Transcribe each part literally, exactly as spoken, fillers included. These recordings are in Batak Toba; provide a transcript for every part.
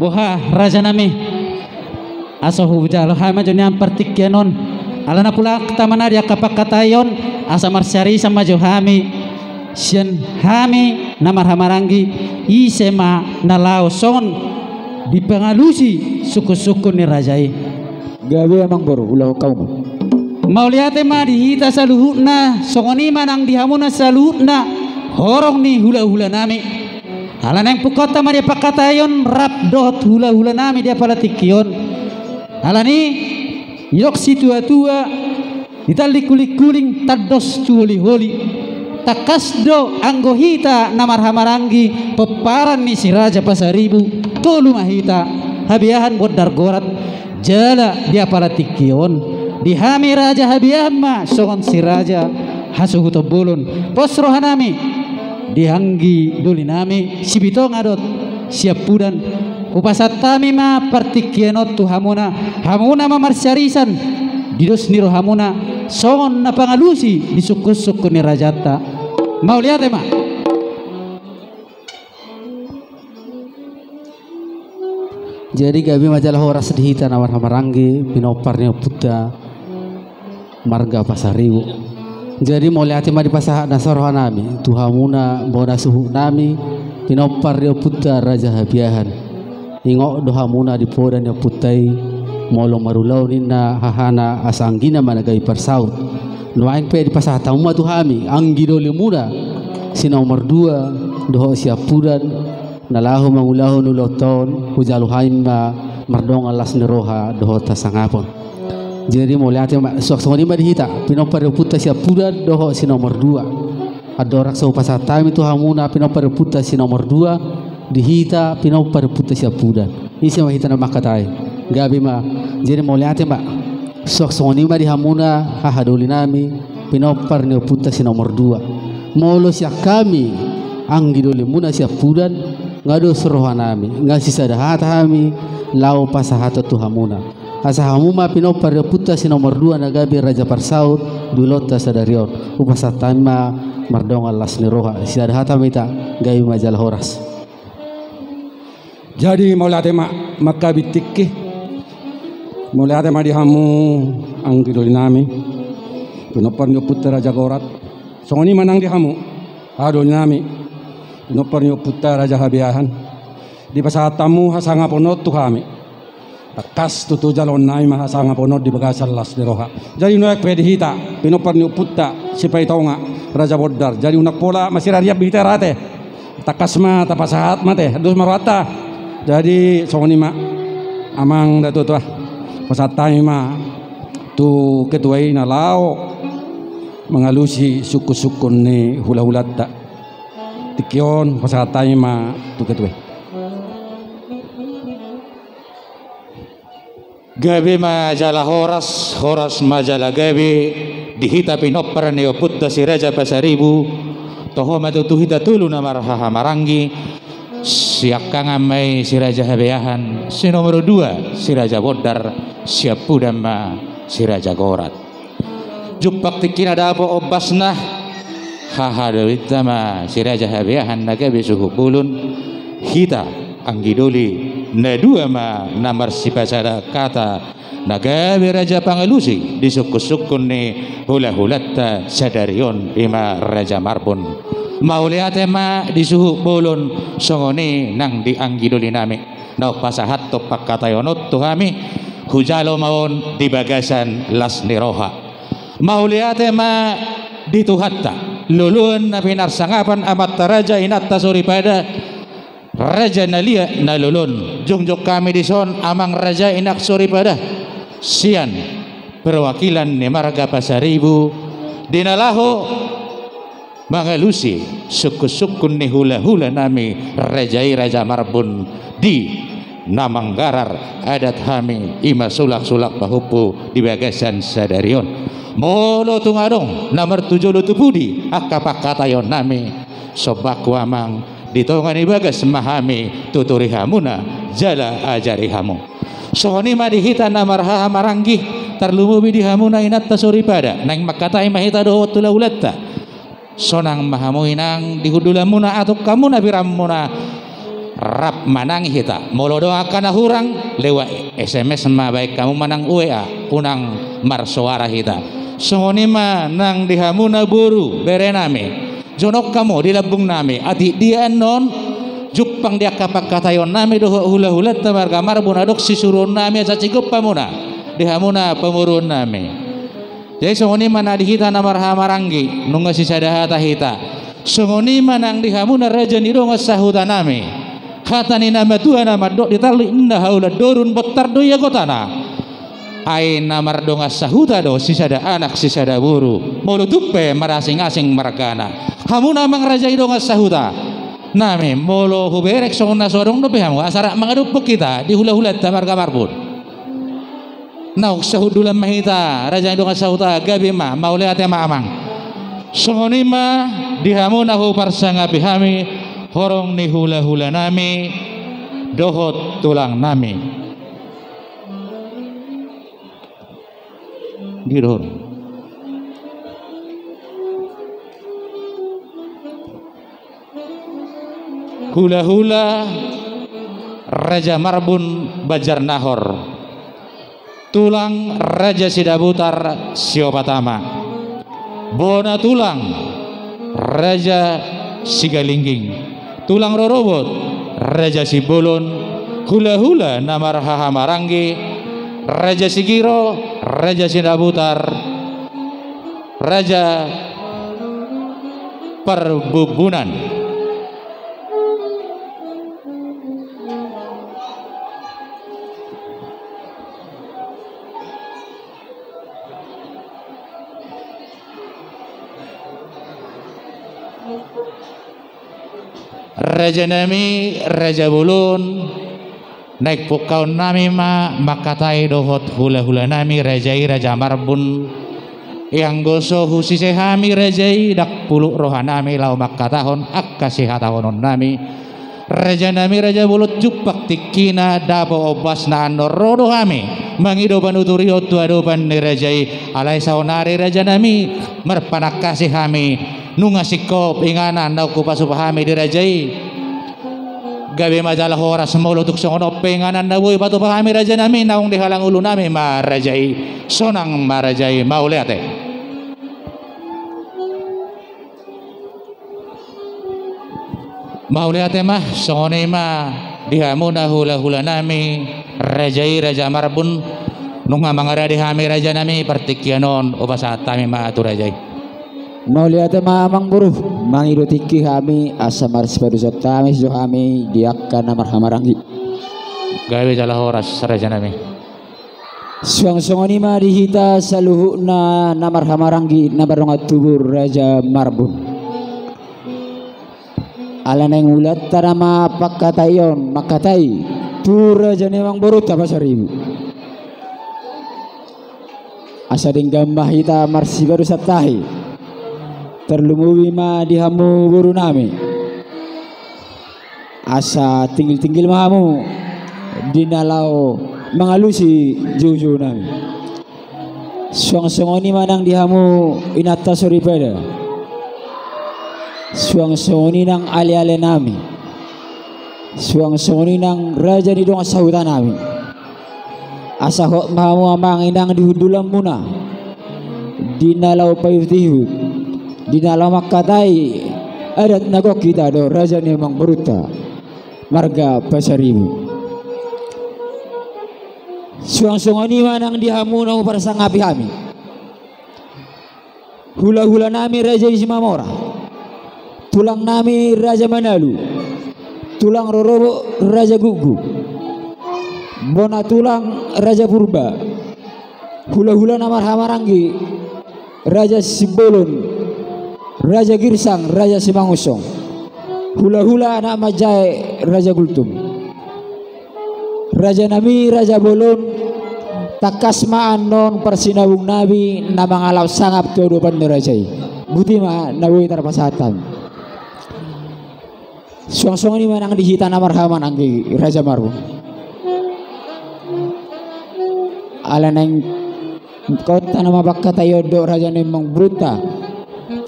Boha, raja nami, asa hujalo hami ma jo nian partingkian on. Alana pulangta ma na di angka pangkataion, asa marsiarisan ma jo hami sian hami na marhahamaranggi, ise ma na laho songon dipangalusi sungkunsungkun ni raja i. Gabe amang boru, ulahon hamu ma. Mauliate ma di hita saluhutna, songon i ma nang di hamuna saluhutna horong ni hulahula nami. Ala naeng pungkaonta ma di pangkataion rap dohot hulahula nami di apala tingki on. Alani i, didok situatua, ditan lingkulingkuling tandos tu holiholi. Tangkas do anggo hita na marhahamaranggi pomparan ni Si Raja Pasaribu, tolu ma hita, Habeahan, Bondar, Gorat. Jala di apala tingki on, di hami Raja Habeahan ma songon Si Raja Hasuhuton Bolon. Pos roha nami di anggi doli nami Sibitonga dohot Siampudan. Hupasahat hami ma partingkian on tu hamuna, hamuna ma marsiarisan di dos ni rohamuna songon na pangalusi di sungkunsungkun ni rajanta. Mauliate ma. Jadi gabe ma jala horas di hita na marhahamaranggi, pinompar ni ompunta marga Pasaribu. Jadi mauliate ma dipasahat nasa roha nami tu hamuna bona suhut nami, pinompar ni ompunta Raja Habeahan. Ingot do hamuna di poda ni ompunta i, molo marulaon ninna hahana asa anggina ma na gabe parsaut. Nuaeng pe dipasahat hamu ma tu hami anggi dolimuna si nomor dua dohot Siampudan, na laho mangulahon ulaonta on, hujalo hami ma mardongan las ni roha dohot hasangapon. Jadi mauliate ma, suang songon i ma di hita, pinompar ni ompunta Siampudan dohot si nomor dua. Andorang so hupasahat hami tu hamuna pinompar ni ompunta si nomor dua, di hita pinompar ni ompunta Siampudan. Ise ma hita na mangkatai? Gabe ma. Jadi mauliate ma. Suang songon i ma di hamuna haha doli nami, pinompar ni ompunta si nomor dua. Molo sian hami anggi dolimuna Siampudan, nga dos roha nami, nga sisada hata hami laho pasahathon tu hamuna. Asa hamu ma pinompar ni ompunta si nomor dua na gabe raja parsaut di ulaonta sadari on. Hupasahat hami ma mardongan las ni roha. Sisada hata ma hita, gabe ma jala horas. Jadi mauliate ma, mangkabin tingki. Mauliate ma di hamu anggi doli nami, pinompar ni ompunta Raja Gorat. Songon i ma nang di hamu haha doli nami, pinompar ni ompunta Raja Habeahan. Dipasahat hamu hasangapon on tu hami. Tangkas tutu jaloon nami ma hasangapon on di bagasan las ni roha. Jadi nuaeng pe di hita pinompar ni ompunta Sipaitonga Raja Bondar. Jadi unang pola masirarian be hita ra ate. Tangkas ma tapasahat ma ate, dos ma rohanta. Jadi songon i ma amang datu tua. Pasahat hami ma tu ketua i na laho mangalusi sungkunsungkun ni hulahulanta. Tingki on pasahat hami ma tu ketua i. Gabe ma jala horas, horas ma jala gabe di hita pinompar ni ompunta Si Raja Pasaribu. Toho ma tutu hita tolu na marhahamaranggi. Siangkangan ma i Si Raja Habeahan, si nomor dua Si Raja Bondar, siampudan ma Si Raja Gorat. Jumpang tingkina dapot ombasna, haha dolinta ma Si Raja Habeahan na gabe suhut bolon. Hita anggi doli na dua ma na marsipasada hata na gabe raja pangalusi di sungkunsungkun ni hulahulanta sadari on, i ma Raja Marbun. Mauliate ma di suhut bolon, songon i nang di anggi doli nami. Na hupasahathon pangkataion on tu hami, hujalo ma on di bagasan las ni roha. Mauliate ma di Tuhanta, loloan na pinarsangapan amanta raja inanta soripada, raja na liat na lolon. Jongjong hami dison amang raja inang soripada, sian perwakilan ni marga Pasaribu, di na laho mangalusi sungkunsungkun ni hulahula nami raja i Raja Marbun di na manggarar adat hami, i ma sulak-sulak pahompu di bagasan sadari on. Molo tung adong na martujolo tu pudi angka pangkataion nami, sombangku amang, di tonga ni bagas ma hami tuturi hamuna jala ajari hamu. Songon i ma di hita na marhahamaranggi, tarlumobi di hamuna inanta soripada, naeng mangkatai ma hita dohot hulahulanta. Sonang ma hamu inang di hundulanmuna, atungkamuna, piranmuna, Rap manang hita, molo dong angka na hurang, lewat S M S ma baen hamu manang W A, unang marsoara hita. Songon i ma nang di hamuna boru, berenami, jonok hamu di lambungnami, atik dia annon, jumpang di angka pangkataionnami dohot hulahulanta marga Marbun, adong sisuruonnami asa sigop hamuna di hamuna pamoruonnami. Jadi songon i ma na di hita na marhahamaranggi, nunga sisada hata hita. Songon i ma nang di hamuna raja ni dongan sahutanami. Hata ni na matua na mandok, ditallik na hau landorun, bontar do ia gotana. Ai na mardongan sahuta do sisada anak sisada boru. Molo tung pe marasingasing margana. Hamuna amang raja ni dongan sahutanami, molo huberek songon na so adong dope hamu, asa rap mangadophon hita di hulahulanta marga Marbun. Naung sahundulan ma hita, raja ni dongan sahuta, gabe ma, mauliate ma amang. Songon i ma di hamu na huparsangapi hami, horong ni hulahulanami dohot tulangnami. Gidor. Hulahula Raja Marbun Banjarnahor. Tulang Raja Sidabutar siopat ama. Bona tulang Raja Sigalingging. Tulang rorobot Raja Simbolon. Hulahula na marhahamaranggi Raja Sigiro, Raja Sidabutar, Raja Parbumbunan. Rajanami, raja bolon, naeng pungkaonnami ma mangkatai dohot hulahulanami raja i, Raja Marbun. Ianggo so husise hami raja i, ndang puluk rohanami laho mangkatahon angka sihatahononnami. Rajanami, raja bolon, jumpang tingkina dapot ombasna annon ro do hami mangido panuturihon tu adopan ni raja i. Alai saonari rajanami, marpanangkasi hami, nunga singkop inganan naung hupasupa hami di raja i. Gabe ma jala horas, molo tung songon on pe inganan na boi patupa hami rajanami, naung dihalang ulunami ma raja i. Sonang ma raja i, mauliate. Mauliate ma, songon i ma di hamuna hulahulanami, raja i, Raja Marbun, nunga mangarade hami rajanami, partingkian on hupasahat hami ma tu raja i. Mauliate ma amangboru, mangido tingki hami asa marsipadusan hami jo hami di angka na marhahamaranggi. Gabe jala horas rajanami. Suang songon i ma di hita saluhutna na marhahamaranggi na mardongan tubu Raja Marbun. Ala naeng ulaonta nama pangkataion, mangkatai tu raja ni amangborunta Pasaribu. Asa denggan ma hita marsipadusan tahi. Tarlumobi ma di hamu borunami. Asa tinggil-tinggil ma hamu di na laho mangalusi joujounami. Suang songon i ma nang di hamu inanta soripada. Suang songon i nang alealenami. Suang songon i nang raja ni dongan sahutanami. Asa hot ma hamu amang inang di hundulanmuna, di na laho paihutihut, di na laho mangkatai adat na gok hita dohot raja ni amangborunta marga Pasaribu. Suang songon i ma nang di hamu na huparsangapi hami. Hulahulanami raja i Simamora, tulangnami Raja Manalu, tulang rorobot Raja Guggu, bona tulang Raja Purba, hulahula na marhahamaranggi Raja Simbolon, Raja Girsang, Raja Simangunsong, hulahula anak manjae Raja Gultom. Rajanami, raja bolon, tangkas ma annon parsinabungnami na mangalap sangap tu adopan ni raja i. Boti ma na boi tarpasahat hami. Suang songon i ma nang di hita na marhahamaranggi Raja Marbun. Ala naeng ingkon tano ma pangkataion dohot raja ni amangborunta.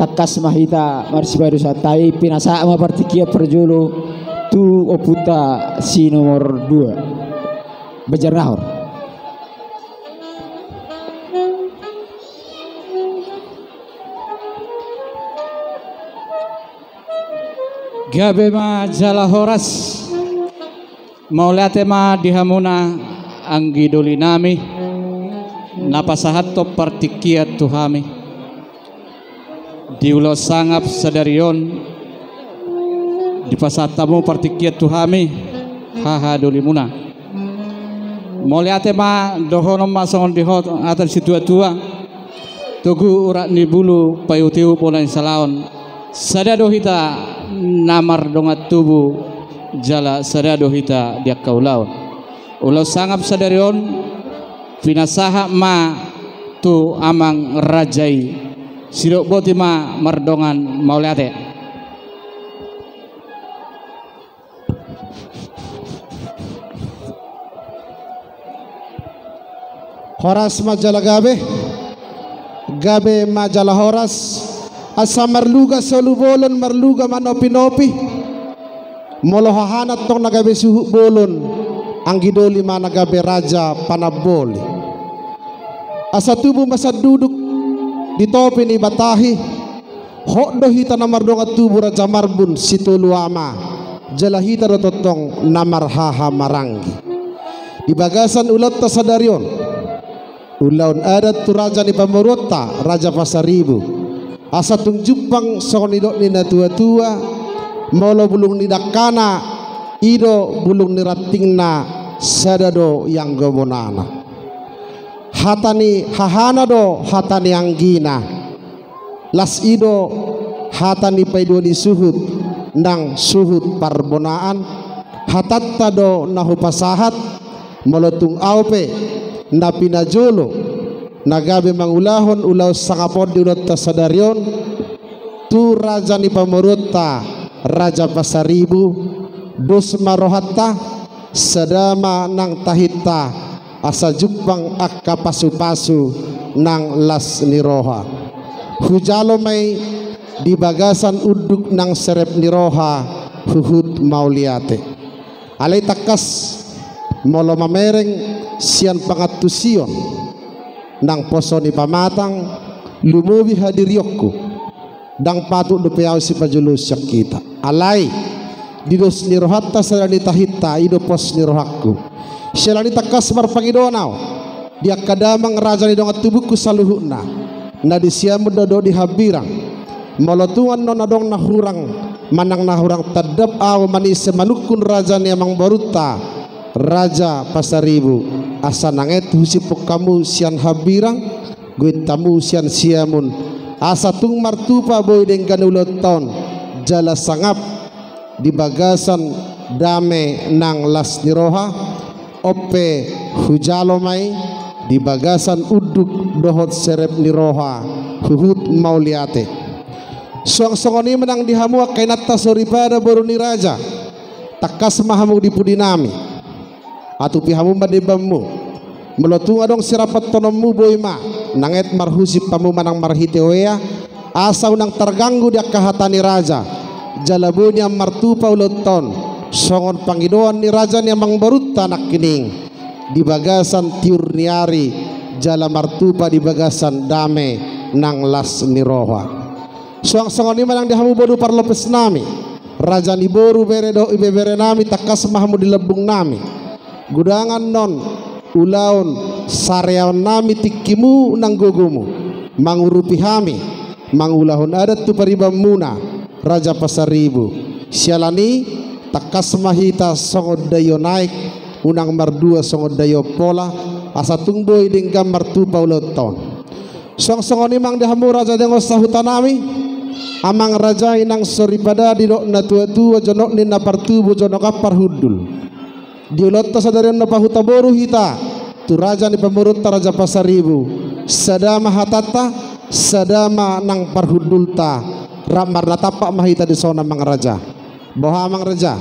Tangkas ma hita marsipadusan tahi, pinasahat ma partingkian parjolo tu ompunta si nomor dua. Banjar Nahor. Gabe ma jala horas. Mauliate ma di hamuna anggi doli nami, na pasahathon partingkian tu hami. Di ulaon sangap sadari on, dipasahat hamu partingkian tu hami, haha dolimuna. Mauliate ma, dohonon ma songon didok hata ni situatua: Togu urat ni bulu, paihuthihut bola ni salaon. Sada do hita na mardongan tubu, jala sada do hita di angka ulaon. Ulaon sangap sadari on pinasahat ma tu amang raja i. Sidok boti ma mardongan mauliate. Horas ma jala gabe, gabe ma jala horas. Asa marluga solu bolon, marluga manopinopi. Molo hahana tong na gabe suhut bolon, anggi doli ma na gabe raja panamboli. Asa tubu ma sanduduk di topi ni batahi. Hot do hita na mardongan tubu, Raja Marbun Sitolu Ama, jala hita do tongtong na marhaha maranggi. Di bagasan ulaonta sadari on, ulaon adat tu raja ni pamoruonta, Raja Pasaribu, asa tung jumpang songon nidok ni natuatua: Molo bulung ni dangkana, i do bulung ni rantingna, sada do ianggo bonana. Hata ni hahana do hata ni anggina. Las i do hata ni paidua ni suhut, nang suhut parbonaan. Hatanta do na hupasahat, molo tung ahu pe na pinajolo, na gabe mangulahon ulaon sangap on di ulaonta sadari on, tu raja ni pamoruonta, Raja Pasaribu, dos ma rohanta, sada ma nang tahinta, asa jumpang angka pasupasu nang las ni roha. Hujalo ma i di bagasan unduk nang serep ni roha, huhut mauliate. Alai tangkas, molo mamereng sian pangantusion nang poso ni pamatang, lumobi hadirionku. Ndang patut dope ahu sipajolo sian hita. Alai, di dos ni rohanta sada ni tahinta, i do pos ni rohangku. Siala ni i tangkas marpangidoan ahu di angka damang raja ni dongan tubungku saluhutna, na di Siamun dohot di Hambirang. Molo tung annon adong na hurang manang na hurang tandap ahu manise manungkun raja ni amangborunta, Raja Pasaribu, asa nanget husiphon hamu sian Hambirang, goit hamu sian Siamun, asa tung martupa boi denggan ulaonta on jala sangap di bagasan dame nang las ni roha. On pe hujalo ma i di bagasan unduk dohot serep ni roha, huhut mauliate. Suang songon i ma nang di hamu angka inanta soripada boru ni raja, tangkas ma hamu di pudi nami. Atupi hamu ma dembanmu. Molo tung adong sirapathononmu, boi ma nanget marhusip hamu manang marhite uea, asa unang targanggu di angka hata ni raja, jala boi nian martupa ulaonta on songon pangidoan ni raja ni amangborunta nangkining, di bagasan tiur ni ari, jala martupa di bagasan dame nang las ni roha. Suang songon i ma nang di hamu boru parlopes nami, raja ni boru, bere dohot ibebere nami, tangkas ma hamu di lambung nami. Godang annon ulaon sareaon nami tingkimu nang gogomu, mangurupi hami, mangulahon adat tu paribanmuna, Raja Pasaribu. Siala ni i tangkas ma hita songon daio naek, unang mardua songon daio pola, asa tung boi denggan martupa ulaonta on. Suang songon i ma nang di hamu raja dongan sahuta nami, amang raja, inang soripada, didok natuatua, jonok ni na partubu jonok an parhundul. Di ulaonta sadari on na pahuta boru hita tu raja ni pamoruonta, Raja Pasaribu, sada ma hatanta, sada ma nang parhundulta. Rap marnatampak ma hita dison, amang raja. Boha, amang raja?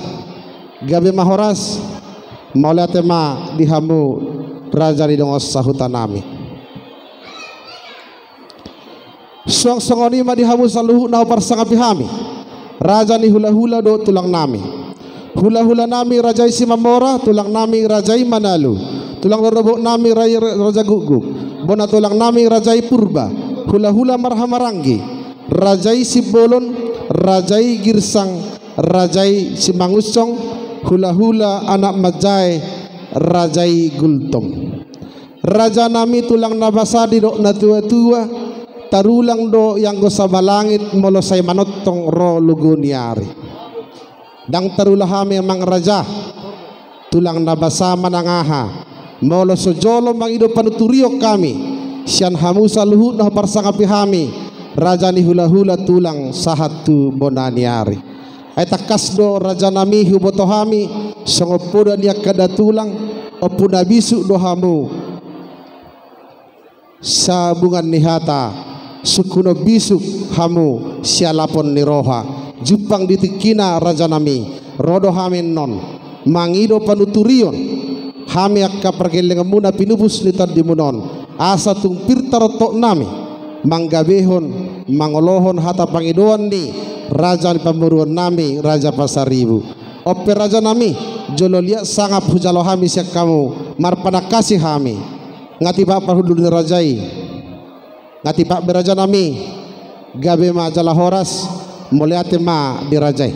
Gabe ma horas. Mauliate ma di hamu raja ni dongan sahuta nami. Suang songon i ma di hamu saluhut na huparsangapi hami, raja ni hulahula dohot tulang nami. Hula-hula nami Raja i Simamora, tulang nami Raja i Manalu, tulang rorobot nami Rai-, Raja Gukguk, bona tulang nami Raja i Purba, hula-hula marhaha-maranggi, Raja i Simbolon, Raja i Girsang, Raja i Simangunsong, hula-hula anak manjae, Raja i Gultom. Raja nami, tulang na basa didok na tua-tua, tarulang do ianggo sama langit molo sai manongtong ro logo ni ari. Ndang tarula hami amang raja, tulang na basa manang aha, molo so jolo mangido panuturion hami sian hamu saluhutna huparsangapi hami, raja ni hula-hula tulang sahat tu bona ni ari. Ai tangkas do raja nami huboto hami, songon poda ni angka datulang, ompu na bisuk do hamu. Sabungan ni hata, sungkunon bisuk hamu sialapon ni roha. Jumpang di tingkina raja nami, ro do hami annon mangido panuturion, hami angka pargellengonmuna pinupus ni tondimuna on, asa tung pir tarontok nami manggabehon, mangolohon hata pangidoan ni raja ni pamoruon nami, Raja Pasaribu. On pe raja nami, jolo liat sangap hujalo hami sian hamu, marpanangkasi hami. Nga tipak parhundul ni raja i. Nga tipak be raja nami. Gabe ma jala horas. Mauliate ma di raja i.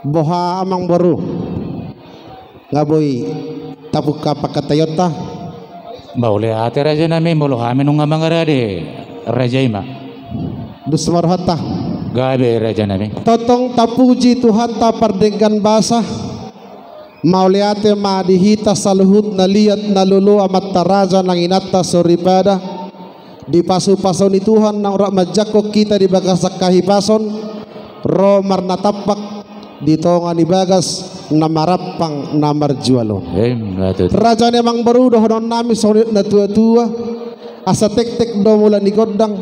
Boha amang boru. Nga boi tapungka pangkataionta. Mauliate raja nami, molo hami nunga mangarade raja i ma. Dus ma rohanta. Gabe raja nami. Tongtong tapuji Tuhanta pardenggan basa. Mauliate ma di hita saluhutna liat na lolo amanta raja nang inanta soripada. Dipasupasu ni Tuhan naung rap manjangkon hita di bagasan hahipason, ro marnatampak di tonga ni bagas na marampang na marjual on. Emma tutu. Raja ni amang boru, dohonon nami songon na tua-tua, asa tektek do mula ni gondang,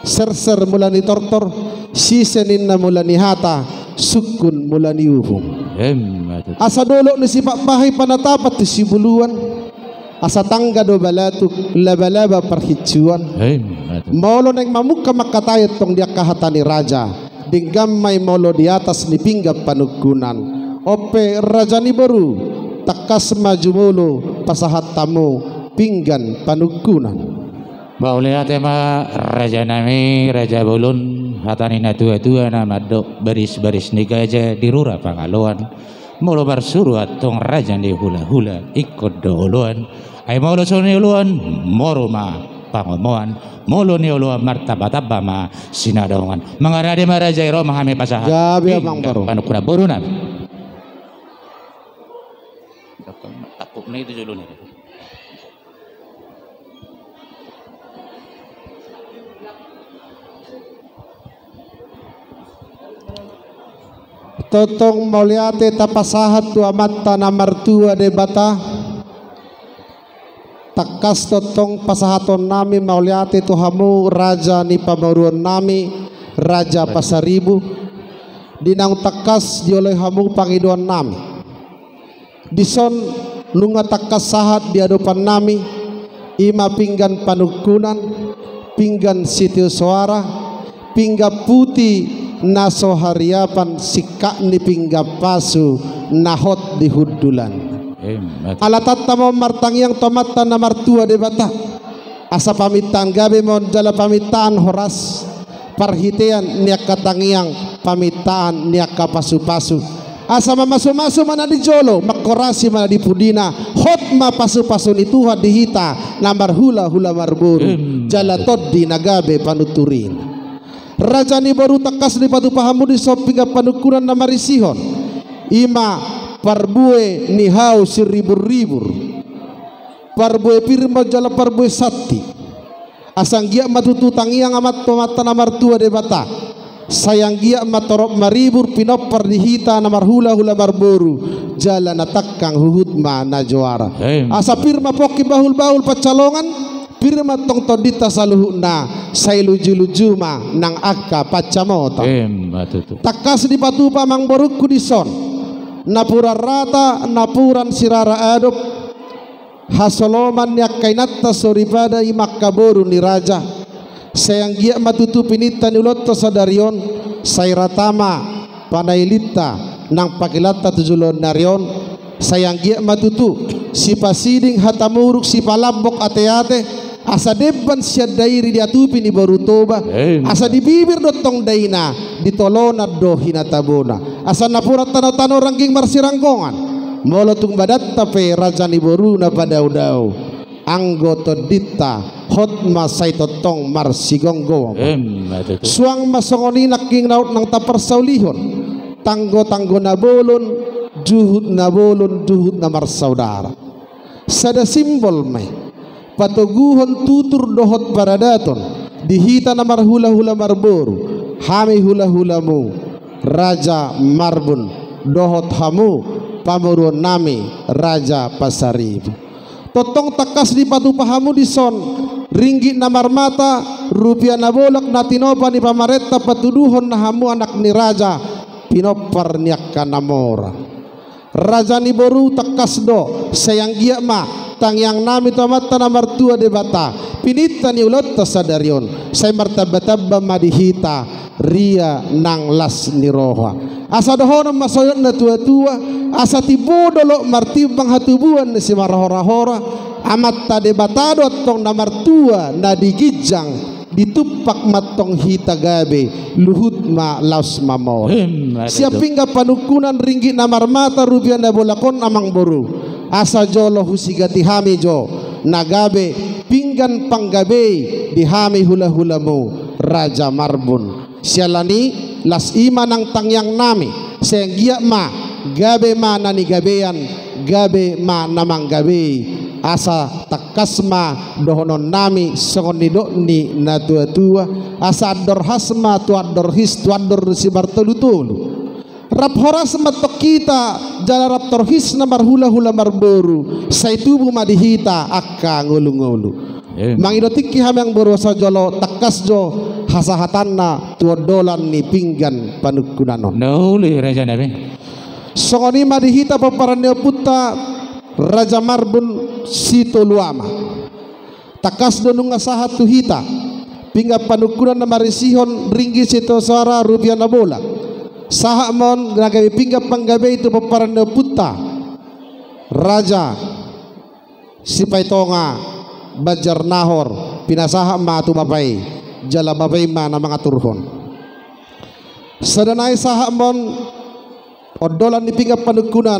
serser mula ni tortor, sise ninna mula ni hata, sungkun mula ni uhum. Emma tutu. Asa dolok ni sipakpahi panatapan tu sibuluan, asa tangga do balatuk labalaba parhinsuan. Emma tutu. Molo naeng mamungka mangkatai tong di angka hata ni raja, denggan ma i molo di atas ni pinggan panungkunan. On pe raja ni boru, tangkas ma jumolo pasahat hamu pinggan panungkunan. Mauliate ma raja nami, raja bolon, hata ni na tua-tua na mandok baris-baris ni gaja di rura pangaloan. Molo marsuru antong raja ni hula-hula ingkon do oloan. Ai molo so nioloan, moru ma pangomoan. Molo nioloan martamba-tamba ma sinadongan. Mangarade ma raja i, ro ma hami pasahat. Gabe amang boru. Panungkunan boru nami. Takut na itu jolo ni. Tongtong mauliate tapasahat tu Amanta na martua Debata. Tangkas tongtong pasahaton nami mauliate tu hamu raja ni pamoruon nami, Raja Pasaribu. Di naung tangkas dioloi hamu pangidoan nami. Dison nunga tangkas sahat di adopan nami, i ma pinggan panungkunan, pinggan sitio soara, pinggan puti na so hariapan, singkat ni pinggan pasu na hot di hundulan. Emma tutu. Ala tanta ma on martangiang tu Amanta na martua Debata. Asa pamintaan gabe ma on jala pamintaan horas, parhitean ni angka tangiang, pamintaan ni angka pasu-pasu. Asa mamasu-masu ma na di jolo, manghorasi ma na di pudina, hot ma pasu-pasu ni Tuhan di hita na marhula-hula marboru. Emma tutu. Jala tondi na gabe panuturion. Raja ni boru, tangkas dipatupa hamu dison pinggan panungkunan na marisihon. I ma parbue ni hau siribur-ribur. Parbue pir ma on jala parbue santi. Asa anggiat ma tutu tangiang Amanta, Amanta na martua Debata. Sai anggiat ma torop maribur pinompar di hita na marhula-hula marboru, jala na tangkang huhut ma na joara. Emma. Asa pir ma pongki bahul-bahul pansalongan, pir ma tong tondinta saluhutna, sai luju-luju ma nang angka pansamotan. Emma tutu. Tangkas dipatupa amang borungku dison, napuran rata, napuran sirara adop, hasoloman ni angka inanta soripada, i ma angka boru ni raja. Sai anggiat ma tutu pininta ni ulaonta sadari on, sai rata ma panailinta nang pangkilanta tu joloan ni ari on, sai anggiat ma tutu sipasiding hata muruk, sipalambok ateate, asa demban sian dairi diatupi ni boru Toba, Amen. Asa di bibir do tong daina, di tolonan do hinatabona, asa napuran tanotano rangging marsiranggongan, molo tung badanta pe raja ni boru na padaodao. Anggo tondinta, hot ma sai tongtong marsigomgoman. Emma tutu. Suang ma songon i nangkin na hot nang taparsaulihon. Tanggotanggo na bolon, juhut na bolon, juhut na marsaudara. Sada simbol ma i. Patoguhon tutur dohot paradaton. Di hita na marhulahula marboru. Hami hulahulamu. Raja Marbun. Dohot hamu. Pamoruonnami. Raja Pasaribu. Tongtong tangkas dipatupa hamu dison, ringgit na marmata, rupia na bolak na tinopa ni pamarenta patuduhon na hamu anak ni raja, pinompar ni angka na mora. Raja ni boru tangkas do, sai anggiat ma, tangiangnami tu Amanta na martua Debata, pininta ni ulaonta sadari on, sai martambatamba ma di hita, ria nang las ni roha. Asa dohonon ma songon natuatua, asa timbo dolok martimbang hatubuan ni simarhorahora, Amanta Debata do antong na martua na di ginjang, ditumpak ma antong hita gabe, luhut ma laos mamora. Emma tutu. Sian pinggan panungkunan ringgit na marmata rupia na bolak on amangboru, asa jolo husigati hami jo, na gabe pinggan panggabei di hami hulahulamu Raja Marbun. Siala ni i, laos i ma nang tangiangnami, sai anggiat ma, gabe ma na nigabean, gabe ma na manggabei, asa tangkas ma dohononnami songon nidok ni natuatua, asa andor has ma tu andor his, tu andor simartolutolu. Rap horas ma antong hita, jala rap torhis na marhulahula marboru, sai tubu ma di hita angka ngolungolu. Emma. Mangido tingki hami amangboru asa jolo tangkas jo hasahatanna tu ondolan ni pinggan panungkunan on. Na uli rajanami. Songon i ma di hita pomparan ni ompunta Raja Marbun Sitolu Ama. Tangkas do nunga sahat tu hita pinggan panungkunan na marisihon ringgit sitio soara rupia na bolak. Sahat ma on na gabe pinggan panggabei tu pomparan ni ompunta Raja Sipaitonga Banjar Nahor, pinasahat ma tu bapa i, jala bapa i ma na mangaturhon. Sada nai sahat ma on ondolan ni pinggan panungkunan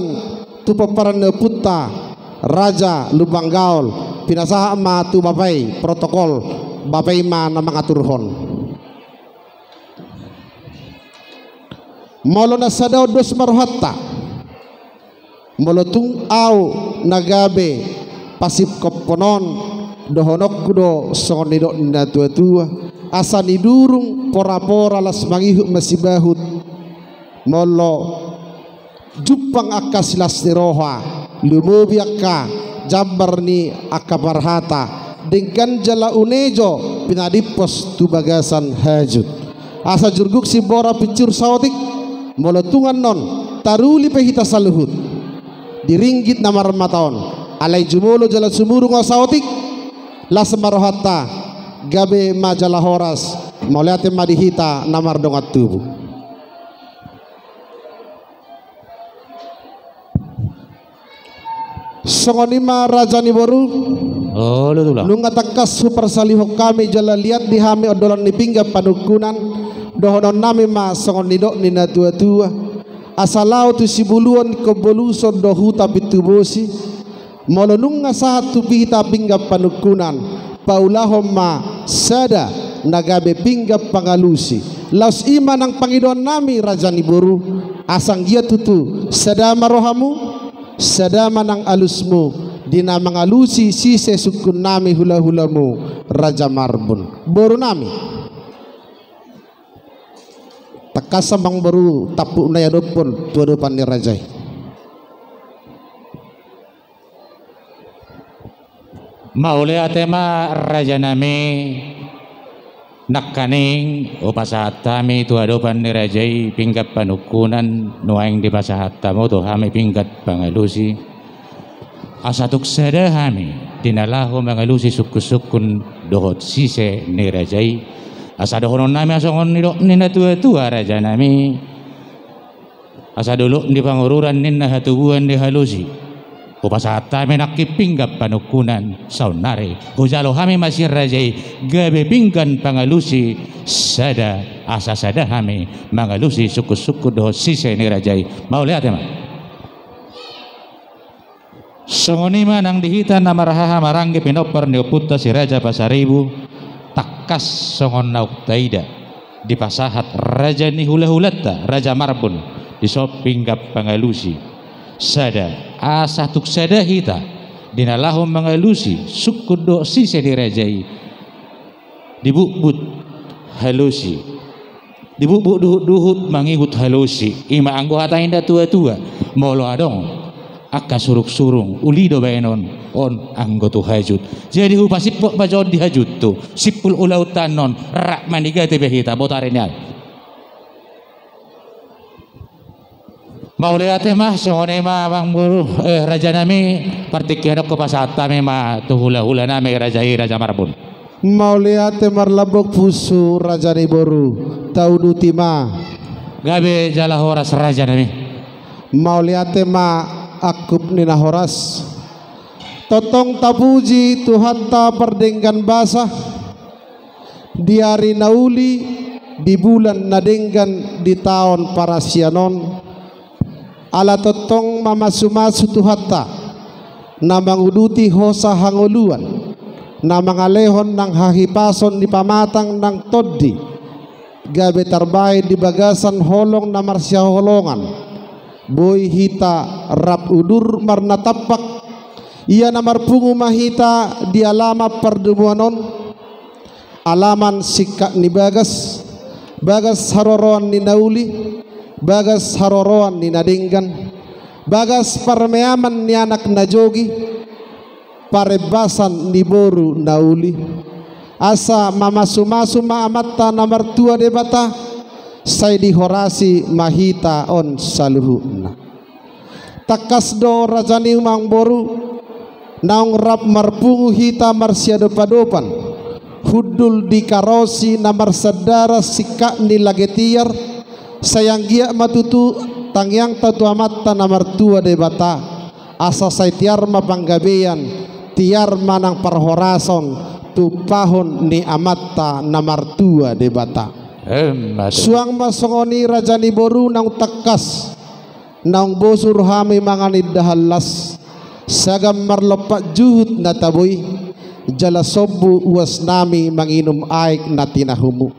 tu pomparan ni ompunta Raja Lumban Gaol, pinasahat ma tu bapa i protokol, bapa i ma na mangaturhon. Molo na sada on dos ma rohanta. Molo tung ahu na gabe pasingkophon on, dohononku do songon nidok ni natuatua, asa nidurung porapora laos mangihut masibahut. Molo jumpang angka silas ni roha, lumobi angka jambar ni angka parhata, denggan jala une jo pinadimpos tu bagasan hajut. Asa jurguk simbora pinsur saotik, molo tung annon taruli pe hita saluhut di ringgit na marmata on, alai jumolo jala sumurung ahu saotik, las ma rohanta, gabe ma jala horas, mauliate ma di hita na mardongan tubu. Songon i ma raja ni boru. Olo tulang. Nunga tangkas huparsalihon hami jala liat di hami ondolan ni pinggan panungkunan, dohononnami ma songon nidok ni natuatua. Asa laho tu sibuluan ingkon boluson do huta pintu bosi. Molo nunga sahat tu hita pinggan panungkunan, paulahon ma sada na gabe pinggan pangalusi. Laos i ma nang pangidoannami raja ni boru, asa anggiat tutu sada ma rohamu, sada ma nang alusmu, di na mangalusi sise sungkunnami hulahulamu Raja Marbun. Borunami. Tangkas amangboru tampuk na iadophon tu adopan ni raja i. Mauliate ma rajanami, nangkaning hupasahat hami tu adopan ni raja i pinggan panungkunan, nuaeng dipasahat hamu tu hami pinggan pangalusi. Asa tung sada hami di na laho mangalusi sungkunsungkun dohot sise ni raja i. Asa dohonon nami songon nidok ni na tua-tua raja nami. Asa dolok ni pangururan ninna hatubuan ni halusi. Hupasahat hami nangkin pinggan panungkunan saonnari. Hujalo hami ma sian raja i gabe pinggan pangalusi sada asa sada hami mangalusi sungkun-sungkun dohot sise ni raja i. Mauliate ma. Songon i ma nang di hita na marhaha maranggi pinompar ni ompunta si Raja Pasaribu, tangkas songon naung taida dipasahat raja ni hula-hulanta Raja Marbun dison pinggan pangalusi sada asa tung sada hita di na laho mangalusi sungkun dohot sise ni raja i. Dibutbut halusi. Dibutbut duhut-duhut mangihut halusi. I ma anggo hata ni na tua-tua. Molo adong angka surung-surung uli do baenon on anggo tu hajut. Jadi hupasimpot ma jo on di hajut tu simpul ulaonta annon rap manigate be hita botari ni an. Mauliate ma, songon i ma amangboru, eh, raja nami, partingkian on hupasahat hami ma tu hula-hula nami raja i Raja Marbun. Mauliate marlambok pusu raja ni boru, tauduti ma. Gabe jala horas raja nami. Mauliate ma angkup ni na horas. Tongtong tapuji Tuhanta pardenggan basa. Di ari na uli, di bulan na denggan, di taon parasian on. Ala tongtong mamasu-masu Tuhanta, na manguduti hosa hangoluan, na mangalehon nang hahipason ni pamatang nang tondi, gabe tarbahen di bagasan holong na marsihaholongan. Boi hita rap udur marnatampak, ia na marpungu ma hita di alaman pardomuan on. Alaman singkat ni bagas, bagas haroroan ni na uli, bagas haroroan ni na denggan, bagas parmeaman ni anak na jogi, parembasan ni boru na uli. Asa mamasu-masu ma Amanta na martua Debata, sai dihorasi ma hita on saluhutna. Tangkas do raja ni amangboru, naung rap marpungu hita marsiadopan-adopan, hundul di karosi na marsandara singkat ni lage tiar, sai anggiat ma tutu tangiangta tu Amanta na martua Debata, asa sai tiar ma panggabean, tiar ma nang parhorason, tumpahon ni Amanta na martua Debata. Emma tutu. Suang ma songon i raja ni boru naung tangkas. Naung bosur hami mangan indahan las, sagan marlompat juhut na tabo i, jala sombu uas nami manginum aek na tinahumu.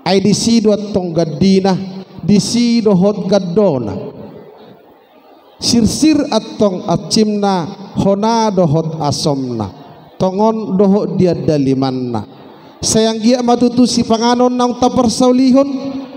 Ai disi do antong gandina, disi dohot gandona. Sirsir antong ansimna, hona dohot asomna. Tongon dohot di andalimanna. Sai anggiat ma tutu sipanganon naung taparsaulihon,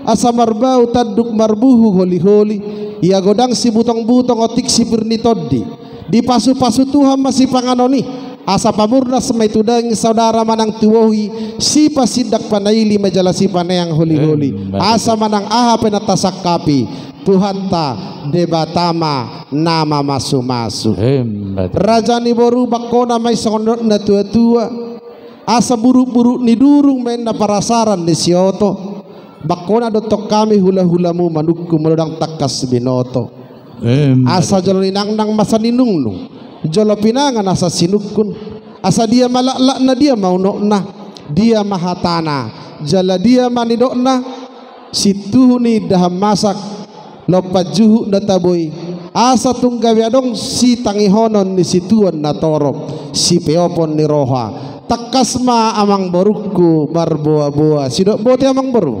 asa marbau tanduk marbuhu holi-holi, ia godang sibutong-butong otik sipir ni tondi. Dipasu-pasu Tuhan ma sipanganon i, asa pamurnas ma i tu daging saudara manang tu bohi, sipasindak panaili ma jala sipaneang holi-holi. Emma tutu. Asa manang aha pe na tasangkapi, Tuhanta Debata ma na mamasu-masu. Emma tutu. Raja ni boru, bangkona ma i songon nidok na tua-tua. Asa buruk-buruk ni durung ma inna parasaran ni sioto. Bangkona do antong hami hula-hulamu manungkun molo ndang tangkas binoto. Emma tutu. Asa jolo ninangnang ma asa ninungnung. Jolo pinangan asa sinungkun. Asa dia ma laklakna, dia ma unokna, dia ma hatana, jala dia ma nidokna, sintuhu ni indahan masak, lompat juhut na tabo i, asa tung gabe adong sitangihonon ni situan na torop, sipeopon ni roha. Tangkas ma amangborungku marboa-boa, sidok boti amangboru.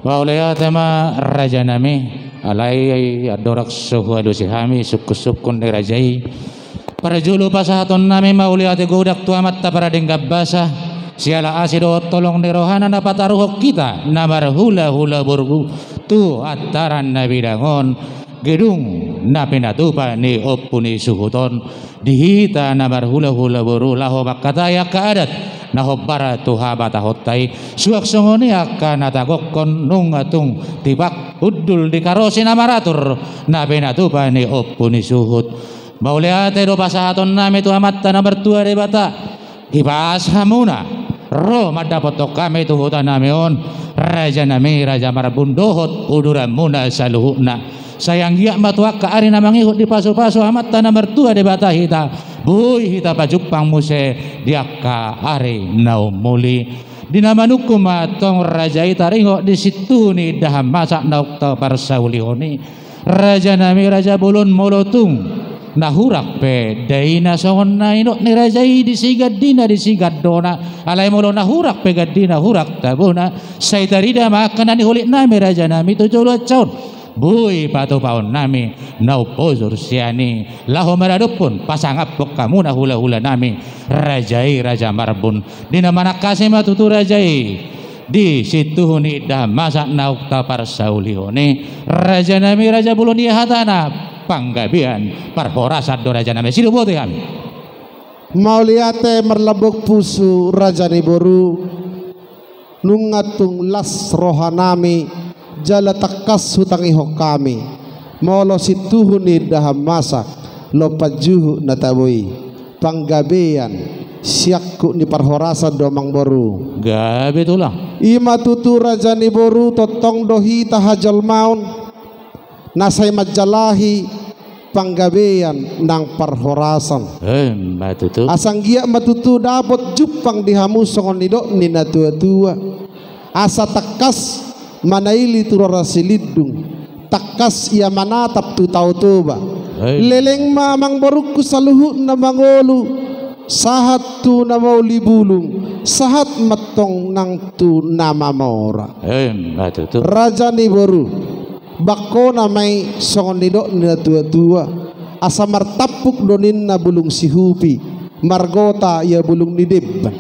Mauliate ma raja nami, alai andorang so hualusi hami sungkun-sungkun ni raja i. Parjolo pasahaton nami mauliate godang tu Amanta Pardenggan Basa, siala asi dohot holong ni rohana na pataruhon hita na marhula-hula boru tu antaran na bidang on, gedung na pinatupa ni ompu ni suhut on, di hita na marhula-hula boru laho mangkatai angka adat na hombar tu habatahonta i, suang songon i angka na tagokhon nunga tung tipak hundul di karosi na maratur na pinatupa ni ompu ni suhut. Mauliate do pasahaton nami tu Amanta na martua Debata. Hipas hamuna ro mandapothon hami tu huta nami on, raja nami, raja Marbun dohot uduran muna saluhutna. Sai anggiat ma tu angka ari na mangihut dipasupasu Amanta na martua Debata hita, boi hita pajumpang muse di angka ari na umuli. Di na manungkun ma antong raja i taringot di sintuhu ni indahan masak naung taparsaulihon i. Raja nami, raja bolon, molo tung na hurang pe daina songon na nidok ni raja i, disi gandina, disi gandona. Alai molo na hurang pe gandina, hurang tabona, sai tarida ma angka na niholit nami raja nami tu joloan on. Boi patupaon nami na umbojur sian i laho maradophon pasangaphon hamuna hulahula nami, raja i, raja Marbun. Di na manangkasi ma tutu raja i di sintuhu ni indahan masak naung taparsaulihon i. Raja nami, raja bolon, ia hatana panggabean parhorasan do raja nami. Sidoboti hami. Mauliate marlambok pusu raja ni boru. Nunga tung las roha nami jala tangkas hutangihon hami, molo sintuhu ni indahan masak lompan juhut na tabo i, panggabean siangkup ni parhorasan do amang boru. Gabe tulang. I ma tutu raja ni boru, tongtong do hita hajolmaon na sai manjalahi panggabean nang parhorasan. Emma tutu. Asa anggiat ma tutu dapot jumpang di hamu songon nidok ni na tuatua. Asa tangkas manaili tu rara Silindung, tangkas ia manatap tu Tao Toba. Hei. Leleng ma amang borungku saluhutna mangolu, sahat tu na mauli bulung, sahat ma antong nang tu na mamora. Emma tutu. Raja ni boru, bangkona ma i songon nidok ni na tuatua, asa martampuk do ninna bulung sihupi, margota ia bulung ni demban.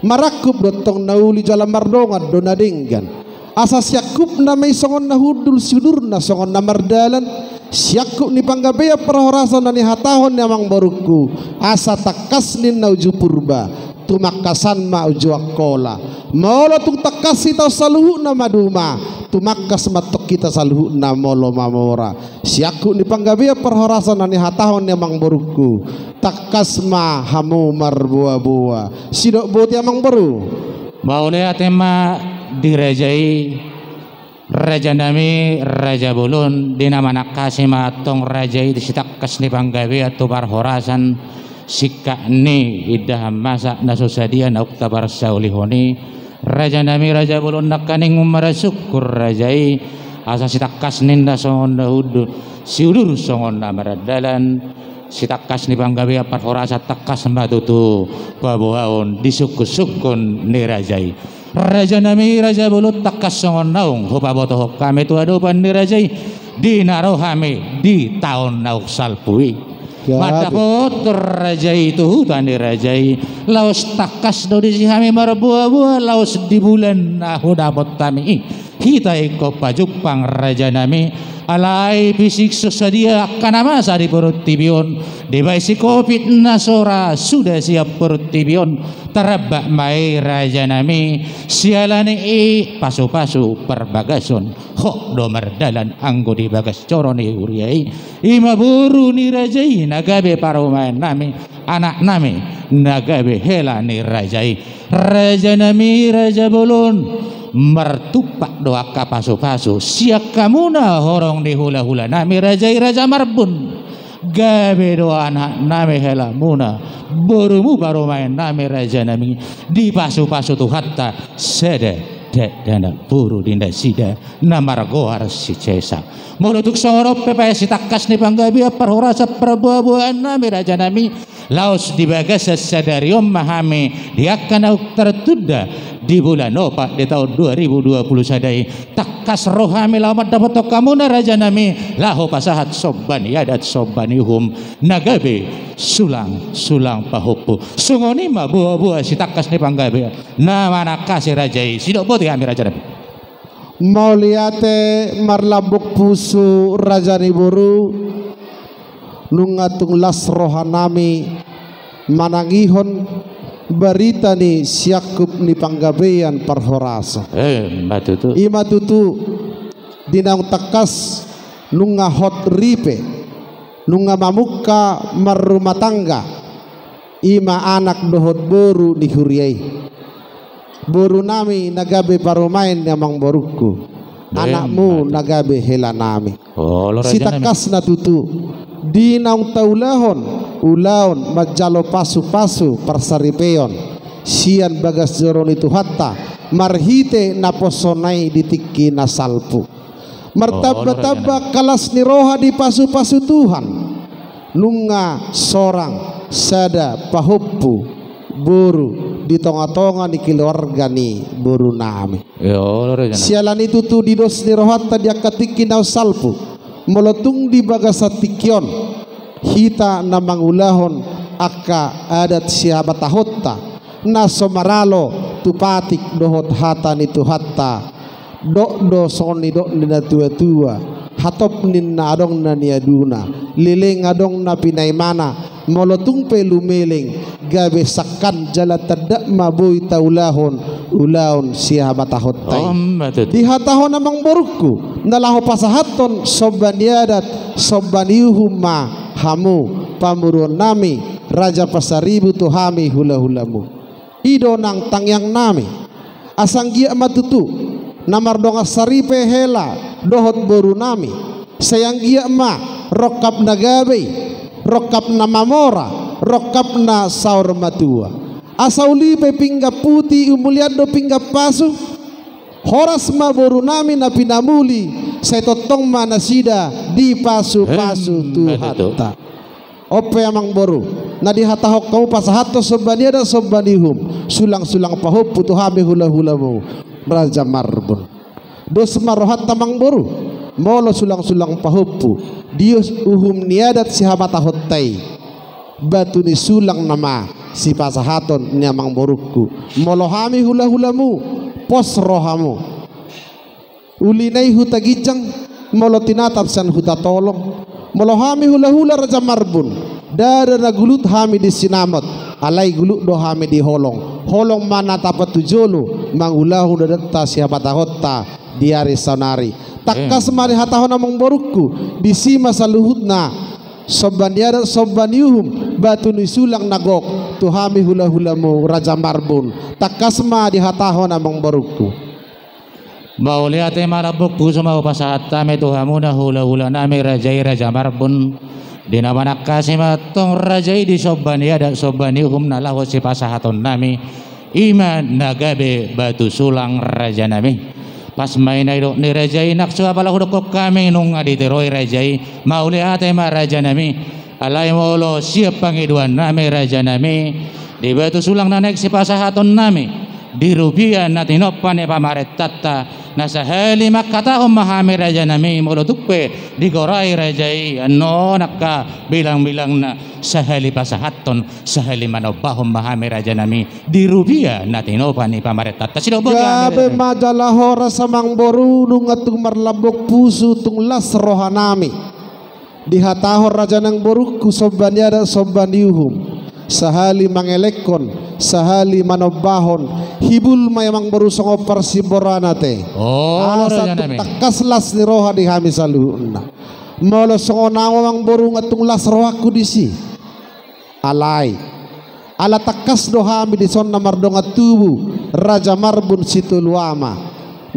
Marangkup do antong na uli jala mardongan do na denggan. Asa siangkupna ma i songon na hundul, siudurna songon na mardalan, siangkup ni panggabean parhorasan na nihatahon ni amang borungku, asa tangkas ninna uju Purba, tumangkasan ma uju Angkola. Molo tung tangkas hita on saluhutna maduma, tumangkas ma antong hita saluhutna molo mamora. Siangkup ni panggabean parhorasan na nihatahon ni amang borungku, tangkas ma hamu marboaboa. Sidok boti amang boru. Mauliate ma di raja i, raja nami, raja bolon. Di na manangkasi ma antong raja i di sitangkas ni panggabean tu parhorasan, singkat ni indahan masak na so sadia naung taparsaulihon i. Raja nami, raja bolon, nangkaning marasungkun raja i, asa sitangkas ninna songon na hundul, siudur songon na mardalan, sitangkas ni panggabean parhorasan tangkas ma tutu paboaon di sungkunsungkun ni raja i. Raja nami, raja bolon, tangkas songon naung hupabotohon hami tu adopan ni raja i, di na ro hami di taon naung salpu i. Gabe. Mandapothon raja i tu huta ni raja i, laos tangkas do disi hami marboaboa, laos di bulan na hudapot hami i hita ingkon pajumpang raja nami. Alai pisik so sadia angka na masa di portibi on, dibaen si covid na so ra suda sian portibi on, taramba ma i raja nami. Siala ni i pasupasu parbagason, hot do mardalan anggo di bagas joro ni huria i. I ma boru ni raja i na gabe parumaen nami, anak nami na gabe hela ni raja i. Raja nami, raja bolon, martumpak do angka pasupasu sian hamuna horong ni hulahula nami raja i, raja Marbun. Gabe do anak nami, hela muna, borumu, parumaen nami raja nami, dipasupasu Tuhanta sada dakdanak boru di nasida na margoar si Cesa. Molo tung songon on pe, baen sitangkas ni panggabean parhorasan parboaboaan nami raja nami, laos di bagasan sadari on ma hami di angka naung tertunda di bulan opat di taon dua ribu dua puluh sada i, tangkas ro hami laho mandapothon hamuna raja nami, laho pasahat somba ni adat, somba ni uhum, na gabe sulang, sulang pahompu. Songon i ma boaboa sitangkas ni panggabean. Na manangkasi raja i, sidok boti hami raja nami. Mauliate marlambok pusu raja ni boru. Nunga tung las roha nami manangihon barita ni siangkup ni panggabean parhorasan. Eh, ma tutu. I ma tutu, di naung tangkas nunga hot ripe, nunga mamungka marrumah tangga, i ma anak dohot boru ni huria i. Boru nami na gabe parumaen ni amangborungku. Anakmu na gabe hela nami. Sitangkasna tutu, di naung taulahon ulaon manjalo pasu-pasu parsaripeon sian bagas joro ni Tuhanta, marhite naposona i di tingki na salpu. Martamba-tamba angka las ni roha dipasu-pasu Tuhan. Nunga sorang sada pahompu boru di tonga-tonga ni keluarga ni boru nami. Siala ni tutu di dos ni rohanta di angka tingki na salpu. Molo tung di bagasan tingki on hita na mangulahon angka adat sihabatahonta na so maralo tu patik dohot hata ni Tuhanta. Dok do songon nidok ni na tua-tua, hatop ninna adong na niaduna, leleng adong na pinaimana. Molo tung pe lumeleng, gabe sangkan jala tanda ma boi taulahon ulaon sihabatahonta i. Dihatahon amangborungku na laho pasahathon somba ni adat somba ni uhum ma hamu pamoruon nami Raja Pasaribu tu hami hula-hulamu. I do nang tangiang nami. Asa anggiat ma tutu na mardongan saripe hela dohot boru nami. Sai anggiat ma rongkap na gabe i, rongkap na mamora, rongkap na saur matua. Asa uli pe pinggan puti umulian do pinggan pasu. Horas ma boru nami na pinamuli, sai tongtong ma nasida dipasu-pasu Tuhanta. On pe amangboru, na dihatahon hamu pasahathon somba ni adat somba ni uhum, sulang-sulang pahompu tu hami hula-hulamu Raja Marbun. Dos ma rohanta amangboru, molo sulang-sulang pahompu di uhum ni adat sihabatahonta i, batu ni sulang nama sipasahaton ni amangborungku. Molo hami hula-hulamu, pos rohamu. Uli na i huta ginjang, molo tinatap sian huta tolong. Molo hami hula-hula Raja Marbun, ndada na gulut hami di sinamot, alai gulut do hami di holong. Holong ma na tapatujolo mangulahon adatta sihabatahonta di ari saonari. Tangkas ma dihatahon amangborungku, disi ma saluhutna somba ni adat somba ni uhum, batu ni sulang na gok tu hami hula-hulamu Raja Marbun. Tangkas ma dihatahon amangborungku. Mauliate ma lambok pusu ma hupasahat hami tu hamuna hula-hula nami raja i Raja Marbun. Di na manangkasi ma antong raja i di somba ni adat somba ni uhum na laho sipasahaton nami, i ma na gabe batu sulang raja nami. Pas ma i na didok ni raja i, nang so apala hudokkon hami nunga ditiroi raja i, mauliate ma raja nami. Alai molo sian pangidoan nami raja nami, di batu sulang na naeng sipasahaton nami, di rupia na tinompa ni pamarentanta, na sahali mangkatahon ma hami raja nami, molo tung pe digorai raja i annon angka bilang-bilangna, sahali pasahathon, sahali manombahon ma hami raja nami, di rupia na tinompa ni pamarentanta. Sidok boti hami raja nami. Gabe ma jala horas amangboru, nunga tung marlambok pusu tung las roha nami. Dihatahon raja nang borungku somba ni adat somba ni uhum, sahali mangelekhon, sahali manombahon, hibul ma i amangboru songon parsimboran ate. Asa tung tangkas las ni roha di hami saluhutna. Molo songon au amangboru, nunga tung las rohangku disi. Alai ala tangkas do hami dison na mardongan tubu Raja Marbun Sitolu Ama,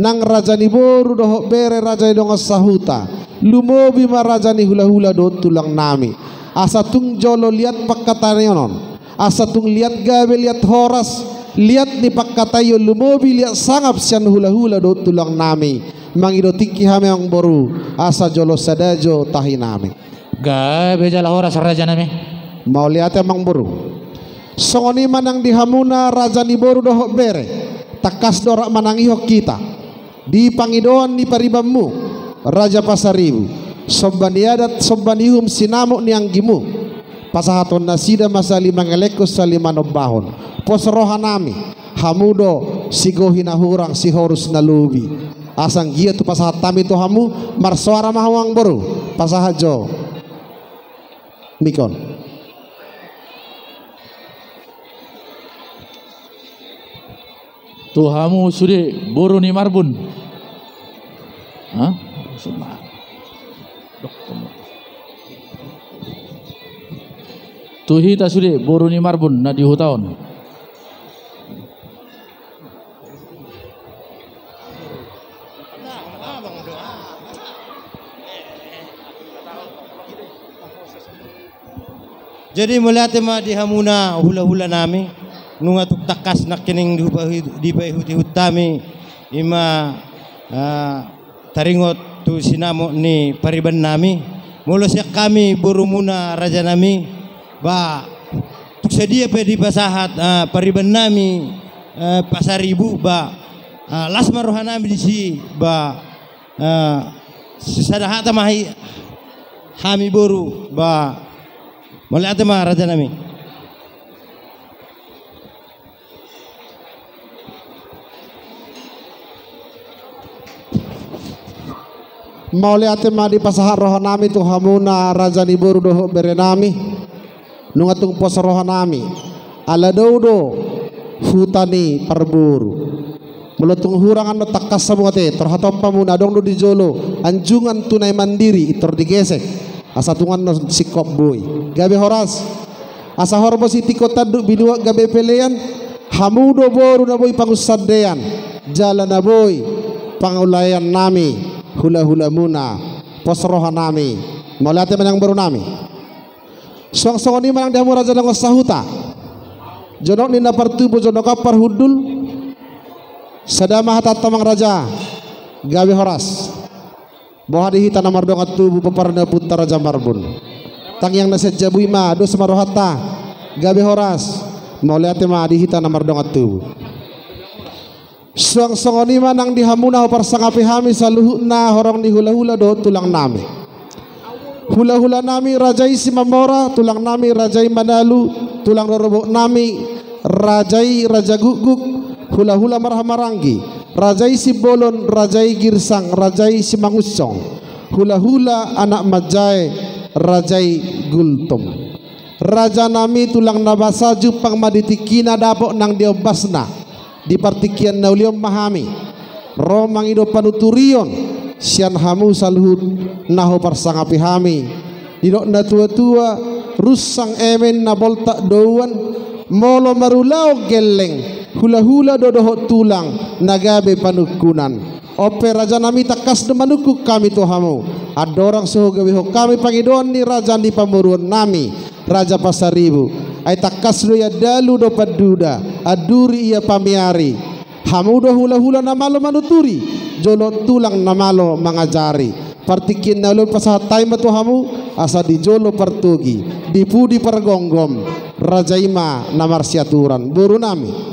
nang raja ni boru dohot bere, raja ni dongan sahuta, lumobi ma raja ni hula-hula dohot tulang nami. Asa tung jolo liat pangkataion on, asa tung liat gabe liat horas, liat ni pangkataion lumobi liat sangap sian hula-hula dohot tulang nami. Mangido tingki hami amangboru, asa jolo sada jo tahi nami. Gabe jala horas raja nami. Mauliate amangboru. Songon i ma nang di hamuna raja ni boru dohot bere, tangkas do rap manangihon hita di pangidoan ni paribanmu Raja Pasaribu, somba ni adat somba ni uhum sinamot ni anggimu. Pasahaton nasida ma sahali mangelekhon sahali manombahon. Pos roha nami, hamu do sigohi na hurang sihorus na lobi. Asa anggiat hupasahat hami tu hamu, marsoara ma hamu amangboru. Pasahat jo mik on. Tu hamu sude boru ni Marbun. Hah? Tu hita sude boru ni Marbun na di huta on. Jadi mauliate ma di hamuna hula-hula nami, nunga tung tangkas nangkining dipaihut-ihut hami, ima, ah, taringot tu sinamot ni pariban nami. Molo sian hami borumuna raja nami, ba tung sadia pe dipasahat, ah, pariban nami, eh, Pasaribu, ba, ah, las ma roha nami disi, ba, ah, sisada hata ma hi-, hami boru, ba, mauliate ma raja nami. Mauliate ma dipasahat roha nami tu hamuna raja ni boru dohot bere nami. Nunga tung pos roha nami. Ala dao do huta ni parboru. Molo tung hurang annon tangkas hamu ate, tor hatop hamu na adong do di jolo anjungan tu na i mandiri, i tor digesek. Asa tung annon singkop boi. Gabe horas. Asa horbo sitingko tanduk binuat gabe pelean, hamu do boru na boi pangunsandean, jala na boi pangulaean nami, hula-hula muna, pos roha nami. Mauliate ma amangboru nami. Suang songon i ma nang di hamu raja dongan sahuta. Jonok ni na partubu, jonok ampar hundul. Sada ma hatanta amang raja, gabe horas. Boha di hita na mardongan tubu, pomparan ni ompunta Raja Marbun. Tangiang na sian jabu i ma, dos ma rohanta, gabe horas. Mauliate ma di hita na mardongan tubu. Suang songon i ma nang di hamu na huparsangapi hami saluhutna horong ni hula-hula dohot tulang nami. Hula-hula nami raja i Simamora, tulang nami raja i Manalu, tulang rorobot nami raja i Raja Gukguk, hula-hula marhahamaranggi, raja i Simbolon, raja i Girsang, raja i Simangunsong, hula-hula anak manjae, raja i Gultom. Raja nami tulang na basa, jumpang ma di tingkina, dapot nang di ombasna. Di partingkian na uli on ma hami ro mangido panuturion sian hamu saluhut na huparsangapi hami. Didok na tua-tua, runsang emen na boltak douan, molo marulaon gelleng, hula-hula do dohot tulang na gabe panungkunan. On pe raja nami, tangkas do manungkun hami tu hamu. Andorang so hugabehon hami pangidoan ni raja ni pamoruon nami, Raja Pasaribu. Ai tangkas do i andalu do panduda, anduri ia pamiari. Hamu do hula-hula na malo manuturi, jolo tulang na malo mangajari. Partingkian na uli on pasahat hami ma tu hamu, asa di jolo partogi, di pudi pargomgom, raja i ma na marsiaturan. Boru nami.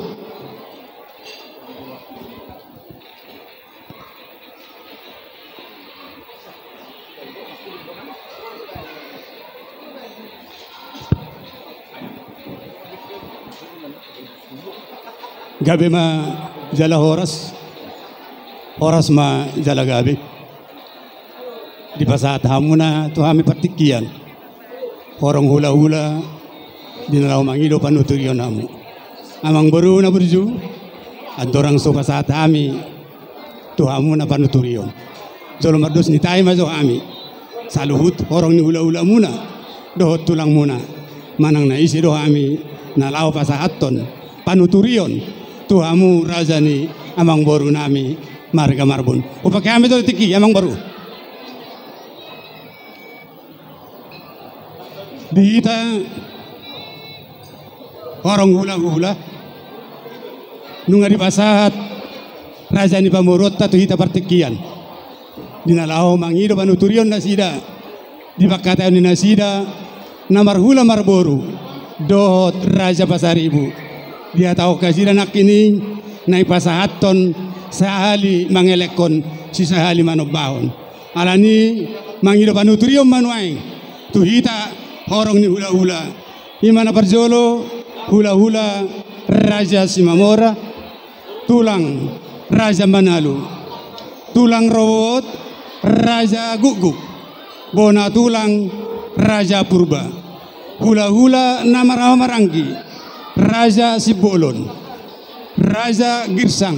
Gabe ma jala horas, horas ma jala gabe. Dipasahat hamuna tu hami partingkian. Horong hula-hula, di na laho mangido panuturion hamu. Amangboru na burju, andorang so pasahat hami tu hamuna panuturion, jolo mardos ni tahi ma jo hami. Saluhut horong ni hula-hula muna dohot tulang muna, manang na ise do hami na laho pasahathon panuturion tu hamu raja ni amangboru nami marga Marbun. Hupake hami jo tingki, amangboru. Di hita horong hula-hula, nunga dipasahat raja ni pamoruonta tu hita partingkian, di na laho mangido panuturion nasida, di pangkataion ni nasida na marhula marboru dohot Raja Pasaribu. Dihatahon nasida nangkin i, na dipasahathon sahali mangelekhon, sisahali manombahon. Alani i mangido panuturion ma nuaeng tu hita horong ni hula-hula. I ma na parjolo, hula-hula Raja Simamora, tulang Raja Manalu, tulang rorobot Raja Gukguk, bona tulang Raja Purba, hula-hula na marhahamaranggi Raja Simbolon, Raja Girsang,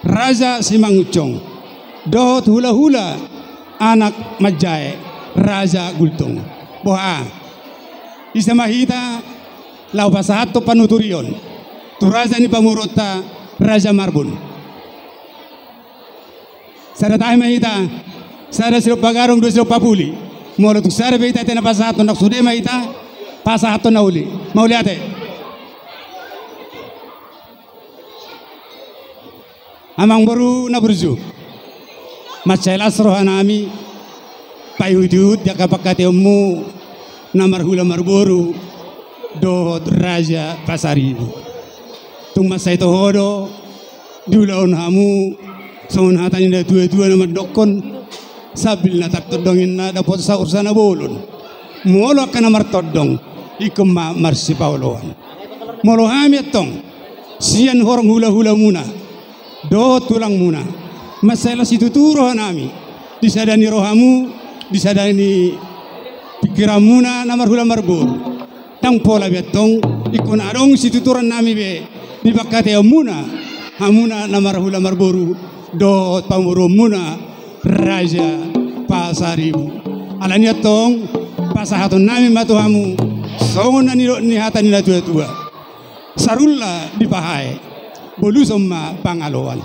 Raja Simangunsong, dohot hula-hula anak manjae Raja Gultom. Boha, ise ma hita laho pasahathon panuturion tu raja ni pamoruonta Raja Marbun? Sada tahi ma hita, sada silompa gadong, dua silompa puli. Molo tung sada pe hita ate na pasahathon, nang sude ma hita pasahathon na uli. Mauliate. Amangboru na burju, mansai las rohanami paihutihut di angka pangkataion-Mu na marhula marboru dohot Raja Pasaribu. Tung mansai toho do diulahon hamu songon hata ni natuatua na mandokkon, sambil na tartondong inna dapot saur sana bolon. Molo angka na martondong, ingkon ma marsipaoloan. Molo hami antong sian horong hulahulamuna dohot tulangmuna, mansai las situtu rohanami di sada ni rohamu, di sada ni pingkiranmuna na marhula marboru. Ndang pola be antong, ingkon adong situturannami be di pangkataionmuna, hamuna na marhula marboru dohot pamoruonmuna Raja Pasaribu. Alani antong, pasahatonnami ma tu hamu songon na nidok ni hata ni natuatua: Sarulla dipahae, boluson ma pangaloan.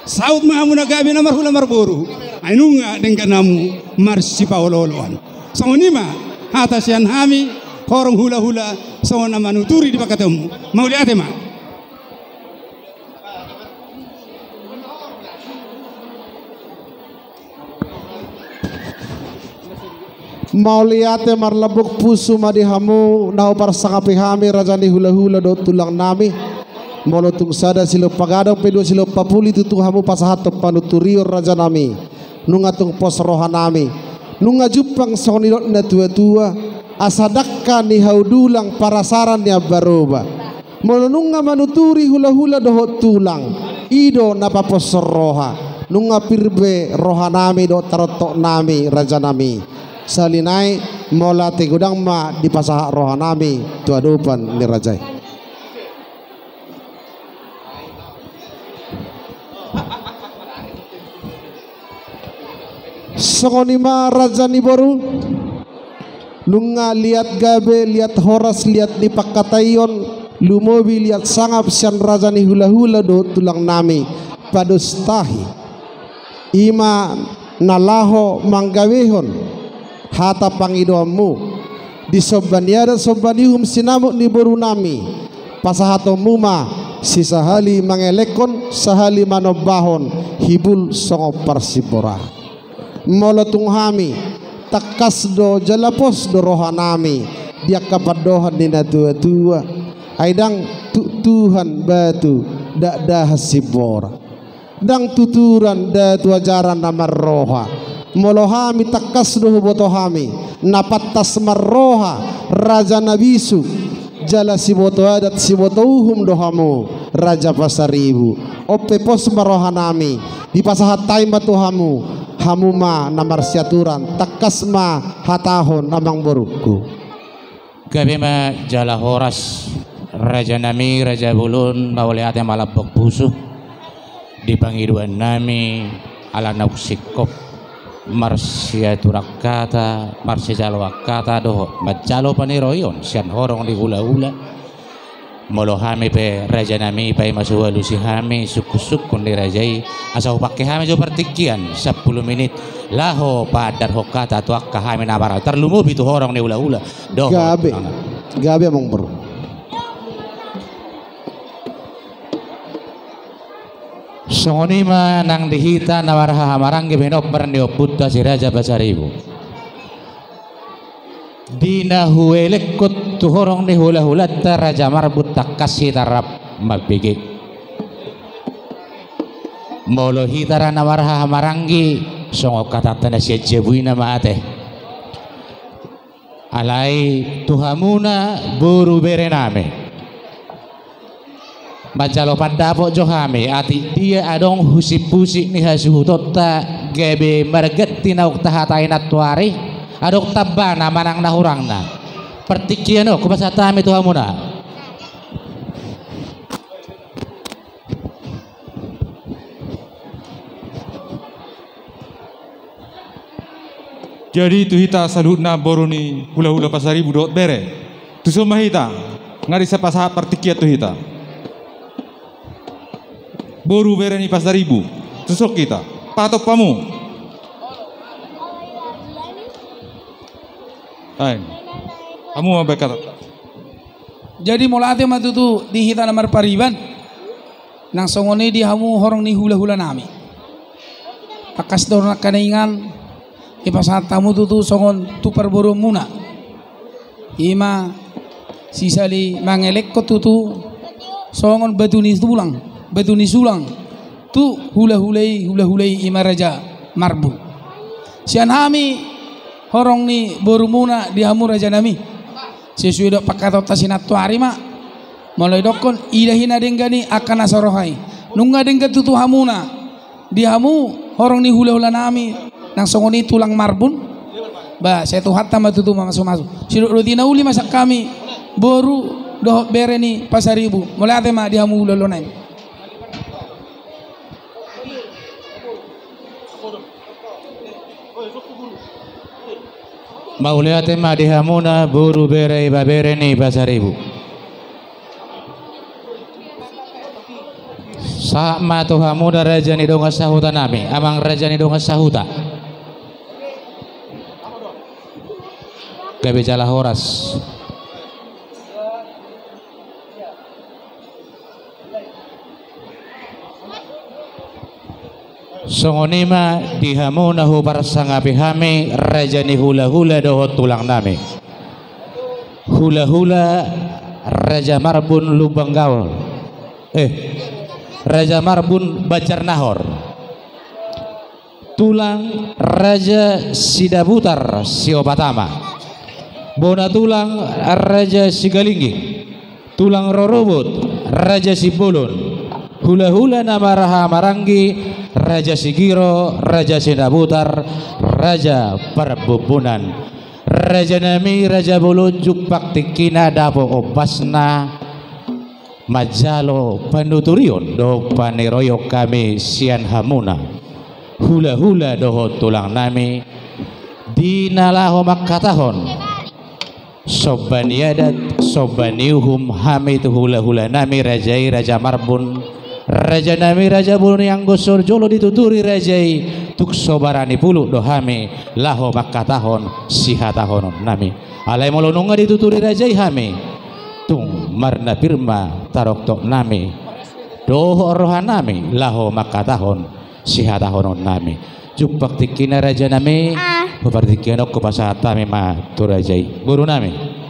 Saut ma hamu na gabe na marhula marboru, ai nunga denggan hamu marsipaolooloan. Songon i ma hata sian hami horong hulahula songon na manuturi di pangkataion-Mu. Mauliate ma. Mauliate marlambok pusu ma di hamu na huparsangapi hami, raja ni hulahula dohot tulangnami. Molo tung sada silompa gadong pe dua silompa puli tutu hamu pasahathon panuturion, rajanami, nunga tung pos rohanami. Nunga jumpang songon nidok natuatua, asa dangka ni hau dulang, parasaran ni ambaroba. Molo nunga manuturi hulahula dohot tulang, i do na paposhon roha. Nunga pir be rohanami dohot tarontoknami, rajanami. Sahali nai, mauliate godang ma dipasahat rohanami tu adopan ni raja i. Songon i ma, raja ni boru, nunga liat gabe, liat horas, liat ni pangkataion, lumobi liat sangap sian raja ni hulahula dohot tulangnami, pados tahi. I ma na laho manggabehon hata pangidoanmu. Di somba ni adat, somba ni uhum, sinamot ni borunami, pasahatonmu ma sisahali mangelekhon, sahali manombahon, hibul songon parsimboraon. Molo tung hami, tangkas do jala pos do rohanami di angka pandohan ni natuatua. Ai ndang tuktuhan batu dakdahan simbora. Ndang tuturan datu ajaran na marroha. Molo hami, tangkas do huboto hami na pantas marroha, raja na bisuk, jala siboto adat siboto uhum do hamu, Raja Pasaribu. On pe pos ma rohanami, dipasahat hami ma tu hamu, hamu ma na marsiaturan, tangkas ma hatahon, amangborungku. Gabe ma jala horas, rajanami, raja bolon, mauliate marlambok pusu. Di pangidoannami, ala naung singkop marsiaturan hata, marsijaloan hata dohot manjalo paniroion sian horong ni hulahula. Molo hami pe, rajanami, paima so hualusi hami sungkunsungkun ni raja i, asa hupangke hami jo partingkian sampulu minit laho paandarhon hata tu angka hami na marhaha, tarlumobi tu horong ni hulahula dohot gabe, amangboru. Songon i ma nang di hita na marhahamaranggi, minombar ni ompunta si Raja Pasaribu. Di na huelekhon tu horong ni hulahulanta Raja Marbun, tangkas hita rap mambege. Molo hita ra na marhahamaranggi, songon hatanta na sian jabu i, na mate. Alai tu hamuna boru berenami, manjalo pandapot jo hami, atik dia adong husipusip ni hasuhutonta gabe marganti naung tahatai nantoari, adong tambana manang na hurangna. Partingkian on hupasahat hami tu hamuna. Jadi tu hita saluhutna boru ni hulahula Pasaribu dohot bere, tuson ma hita, nga disi pasahat partingkian tu hita. Boru bere ni Pasaribu, tuson hita. Pahatop hamu. Ai. Hamu ma baen hata. Jadi mauliate ma tutu di hita na marpariban. Nang songon i di hamu horong ni hula-hula nami. Tangkas do nangkaningan dipasahat hamu tutu songon tu parboruonmuna. Ima sisali mangelekhon tutu songon batu ni tulang, batu ni sulang tu hula-hula i, hula-hula i ima Raja Marbun. Sian hami horong ni borumuna di hamu raja nami. Sesuai dohot pangkataonta sinantuari ma. Molo didokkon ida hina denggan i angka na so roha i. Nunga denggan tutu hamuna. Di hamu horong ni hula-hula nami nang songon i tulang Marbun. Ba sai Tuhanta ma tutu mamasu-masu. Sidok roti na uli ma sian hami boru dohot bere ni Pasaribu. Mauliate ma di hamu hula-hula nami. Mauliate ma di hamuna boru bere ibebere ni Pasaribu. Sahat ma tu hamuna raja ni dongan sahuta nami, amang raja ni dongan sahuta. Gabe jala horas. Songon i ma di hamu na huparsangapi hami raja ni hula-hula dohot tulang nami. Hula-hula Raja Marbun Lumban Gaol. Eh, Raja Marbun Banjarnahor. Tulang Raja Sidabutar Siopat Ama. Bona tulang Raja Sigalingging. Tulang rorobot Raja Simbolon. Hula-hula na marhaha maranggi Raja Sigiro, Raja Sidabutar, Raja Parbumbunan. Raja nami, raja bolon, jumpang tingkina dapot ombasna. Manjalo panuturion dohot paniroion hami sian hamuna hula-hula dohot tulang nami di na laho mangkatahon somba ni adat, somba ni uhum hami tu hula-hula nami raja i Raja Marbun, raja nami raja bolon i, anggo so jolo dituturi raja i tung so barani pulut do hami laho mangkatahon sihatahonon nami. Alai molo nunga dituturi raja i hami, tung marna pir ma taroktok nami dohot roha nami laho mangkatahon sihatahonon nami. Jumpang tingkina raja nami. Ah. Jumpang tingkina, hupasahat hami ma tu raja i, boru nami.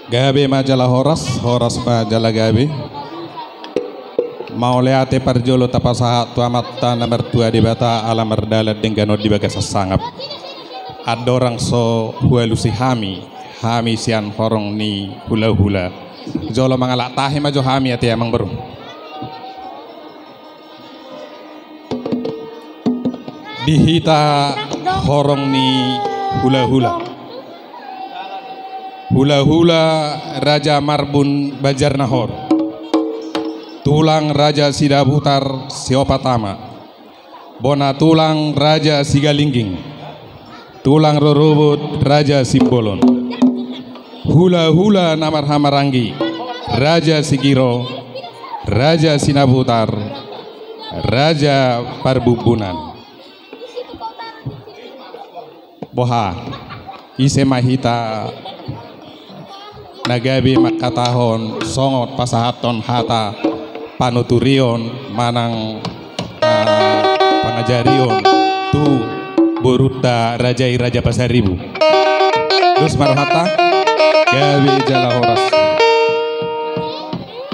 Gabe ma jala horas, horas ma jala gabe. Mauliate parjolo tapasahat tu Amanta na martua Debata ala mardalan denggan on di bagasan sangap. Andorang so hualusi hami, hami sian horong ni hula-hula, jolo mangalap tahi ma jo hami ate amang boru. Di hita horong ni hula-hula. Hula-hula Raja Marbun Banjarnahor. Tulang Raja Sidabutar Siopat Ama. Bona tulang Raja Sigalingging. Tulang rorobot Raja Simbolon. Hula-hula na marhaha maranggi Raja Sigiro, Raja Sinabutar, Raja Parbumbunan. Boha, ise ma hita na gabe mangkatahon songon pasahathon hata panuturion manang, ah, pangajarion tu borunta raja i Raja Pasaribu. Dos ma rohanta, gabe jala horas.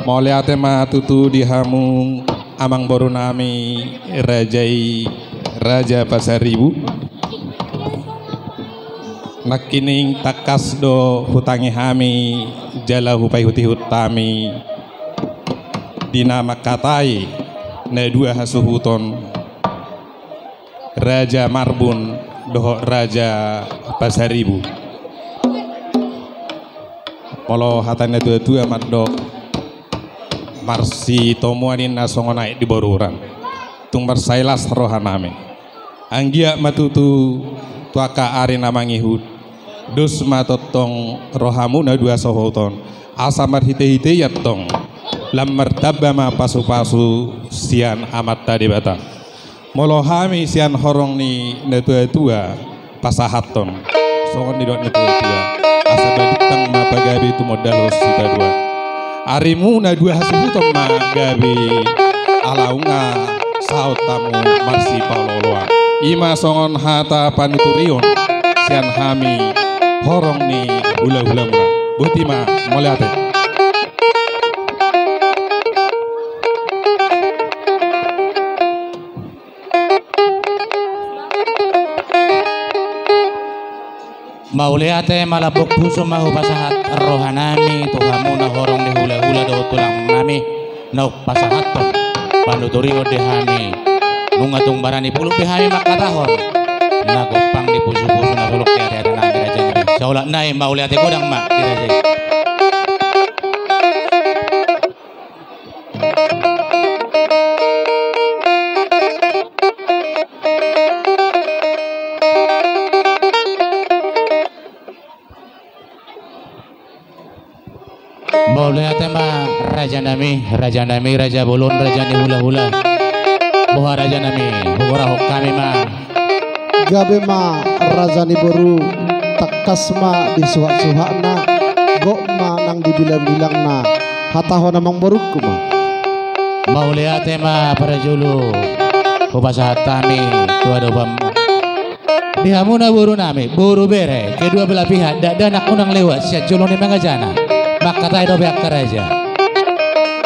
Mauliate ma tutu di hamu amang boru nami raja i Raja Pasaribu. Nangkining tangkas do hutangi hami jala hupaihut-ihut hami di na mangkatai na dua hasuhuton Raja Marbun dohot Raja Pasaribu. Molo hata ni na tua-tua mandok, Marsitomuan i na songon aek di boruran. Tung marsai las rohanami. Anggiat ma tutu tu angka ari na mangihut. Dos ma tongtong rohamu na dua sohoton. Asa marhitehite i antong. Lam martamba ma pasupasu sian Amanta Debata. Molo hami sian horong ni natuatua pasahathon songon nidok ni natuatua, asa balintang ma pagabe tumondalhon sitadoan. Arimu na dua hasuhuton ma gabe ala nunga saut hamu marsipaolooloan. I ma songon hata panuturion sian hami horong ni hulahulamuna. Botima, mauliate. Mauliate, malambok pusu ma hupasahat rohanami tu hamu na horong ni hulahula dohot tulangnami na hupasahathon panuturion di hami. Nunga tung barani pulut be hami mangkatahon na gompang di pusupusu na solhot di ateatenami, rajanami. Saolat nai, mauliate godang ma di raja i. Mauliate ma rajanami, rajanami, raja bolon, raja ni hulahula. Boha rajanami, hugorahon hami ma. Gabe ma raja ni boru, tangkas ma di suhatsuhatna, gok ma nang di bilangbilangna, hatahon amangborungku ma. Mauliate ma parjolo, hupasahat hami tu adopanmu. Di hamuna borunami, boru bere, kedua belah pihak, dakdanak unang lewat sian jolo ni mangajana. Mangkatai dope angka raja.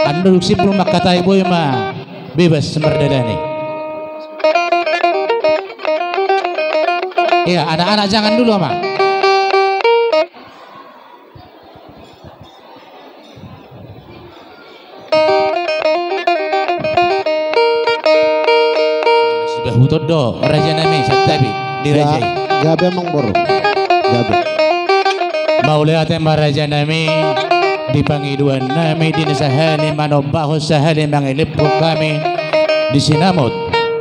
Andorang simpul mangkatai, boi ma bebas mardalani. Iya, anak-anak jangan dulu, Amang. Sibahuton do rajanami, santabi di raja i. Gabe, amangboru. Gabe. Mauliate ma rajanami, di pangidoannami, di na sahali manombahon, sahali mangelephon hami di sinamot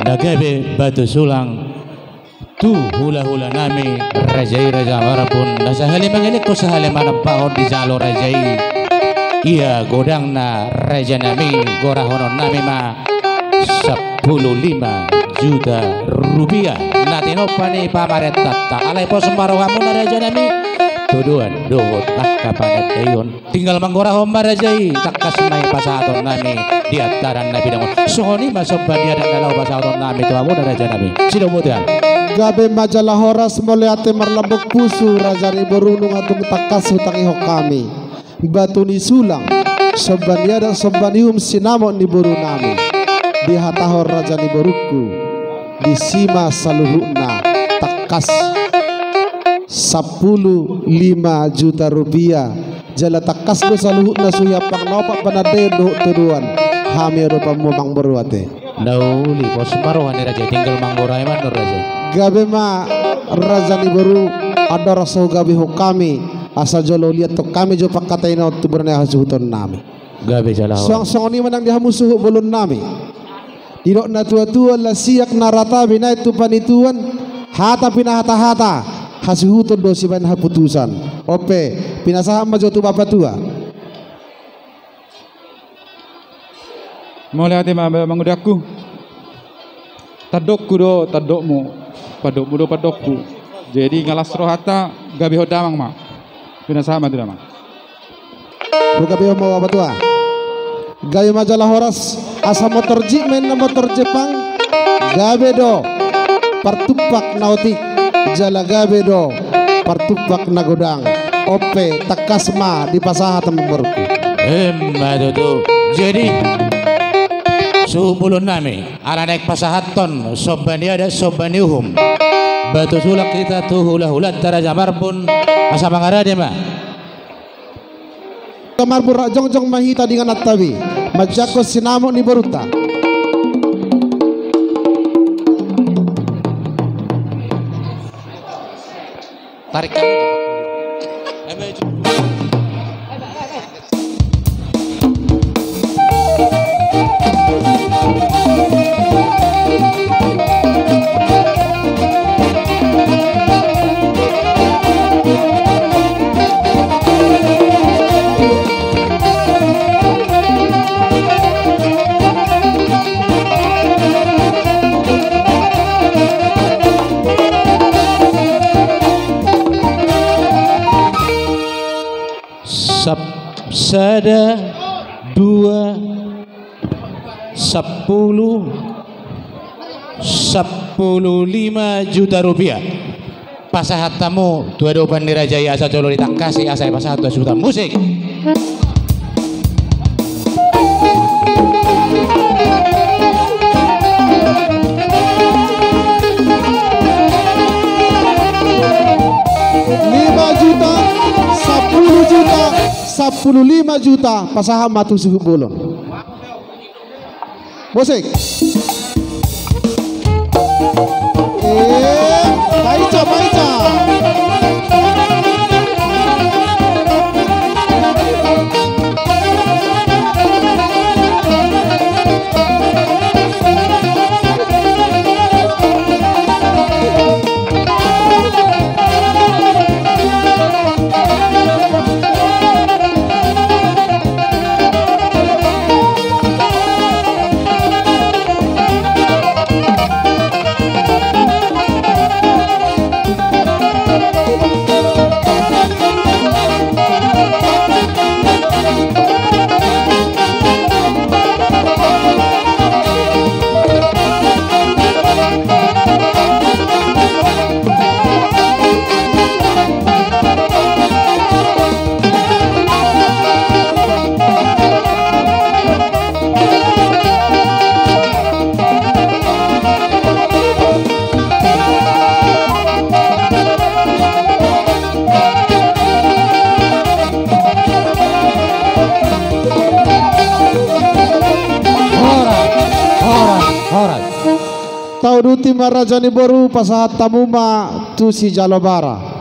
na gabe batu sulang tu hulahulanami, raja i, Raja Marbun, na sahali mangelephon, sahali manombahon, dijalo raja i. Ia godangna rajanami, gorahononnami ma sampulu lima juta rupiah na tinompa ni pamarentanta. Alai pos ma rohamuna rajanami, todoan dohot angka panandaion. Tinggal manggorahon ma raja i, tangkas ma i pasahatonnami di antaran na bidang on. Songon i ma somba ni adat na laho pasahatonnami tu hamuna rajanami. Sidung mutean. Gabe ma jala horas, mauliate, marlambok pusu raja ni boru, nunga tung tangkas hutangihon hami batu ni sulang, somba ni adat, somba ni uhum, sinamot ni borunami. Dihatahon raja ni borungku, disi ma saluhutna, tangkas sampulu lima juta rupiah. Jala tangkas do saluhutna suhi ampang na opat, panandaion dohot todoan. Hami adopanmu, amangboru, ate. Na uli, pos ma roha ni raja i, tinggal manggorahi ma annon raja i. Gabe ma raja ni boru, andorang so hugabehon hami, asa jolo huliathon hami jo pangkataion on tu bona ni hasuhutonnami. Gabe jala horas. Suang songon i ma nang di hamu suhut bolonnami. Didok natuatua, lasiak na rata binahen tu panituan, hata pinahatahata, hasuhuton do sibahen haputusan. On pe, pinasahat ma jo tu bapatua. Mauliate ma, amangudangku. Tandokku do tandokmu, pandokmu do pandokku. Jadi nga las rohanta, gabehon damang ma. Pinasahat ma tu damang. Hugabehon ma bapatua. Gabe ma jala horas, asa motor jeep ma inna, motor Jepang. Gabe do partumpak na otik, jala gabe do partumpak na godang. On pe, tangkas ma dipasahat, amangborungku. Emma tutu. Jadi, suhut bolonnami, ala naeng pasahathon somba ni adat, somba ni uhum, batu sulang hita tu hulahulanta Raja Marbun, asa mangarade ma. Marbun rap jongjong ma hita di ingananta be, manjangkon sinamot ni borunta. Tarik kamu. Sada, dua, sampulu, sampulu lima juta rupiah. Pasahat hamu tu adopan ni raja i asa jolo ditangkasi asa dipasahat tu hasuhuton. Musik. Lima juta, sampulu juta, sampulu lima juta, pasahat ma tu suhut bolon. Musik. Eh, paica, paica. Horas, horas, horas. Tauduti ma raja ni boru, pasahat hamu ma tu sijalo bara.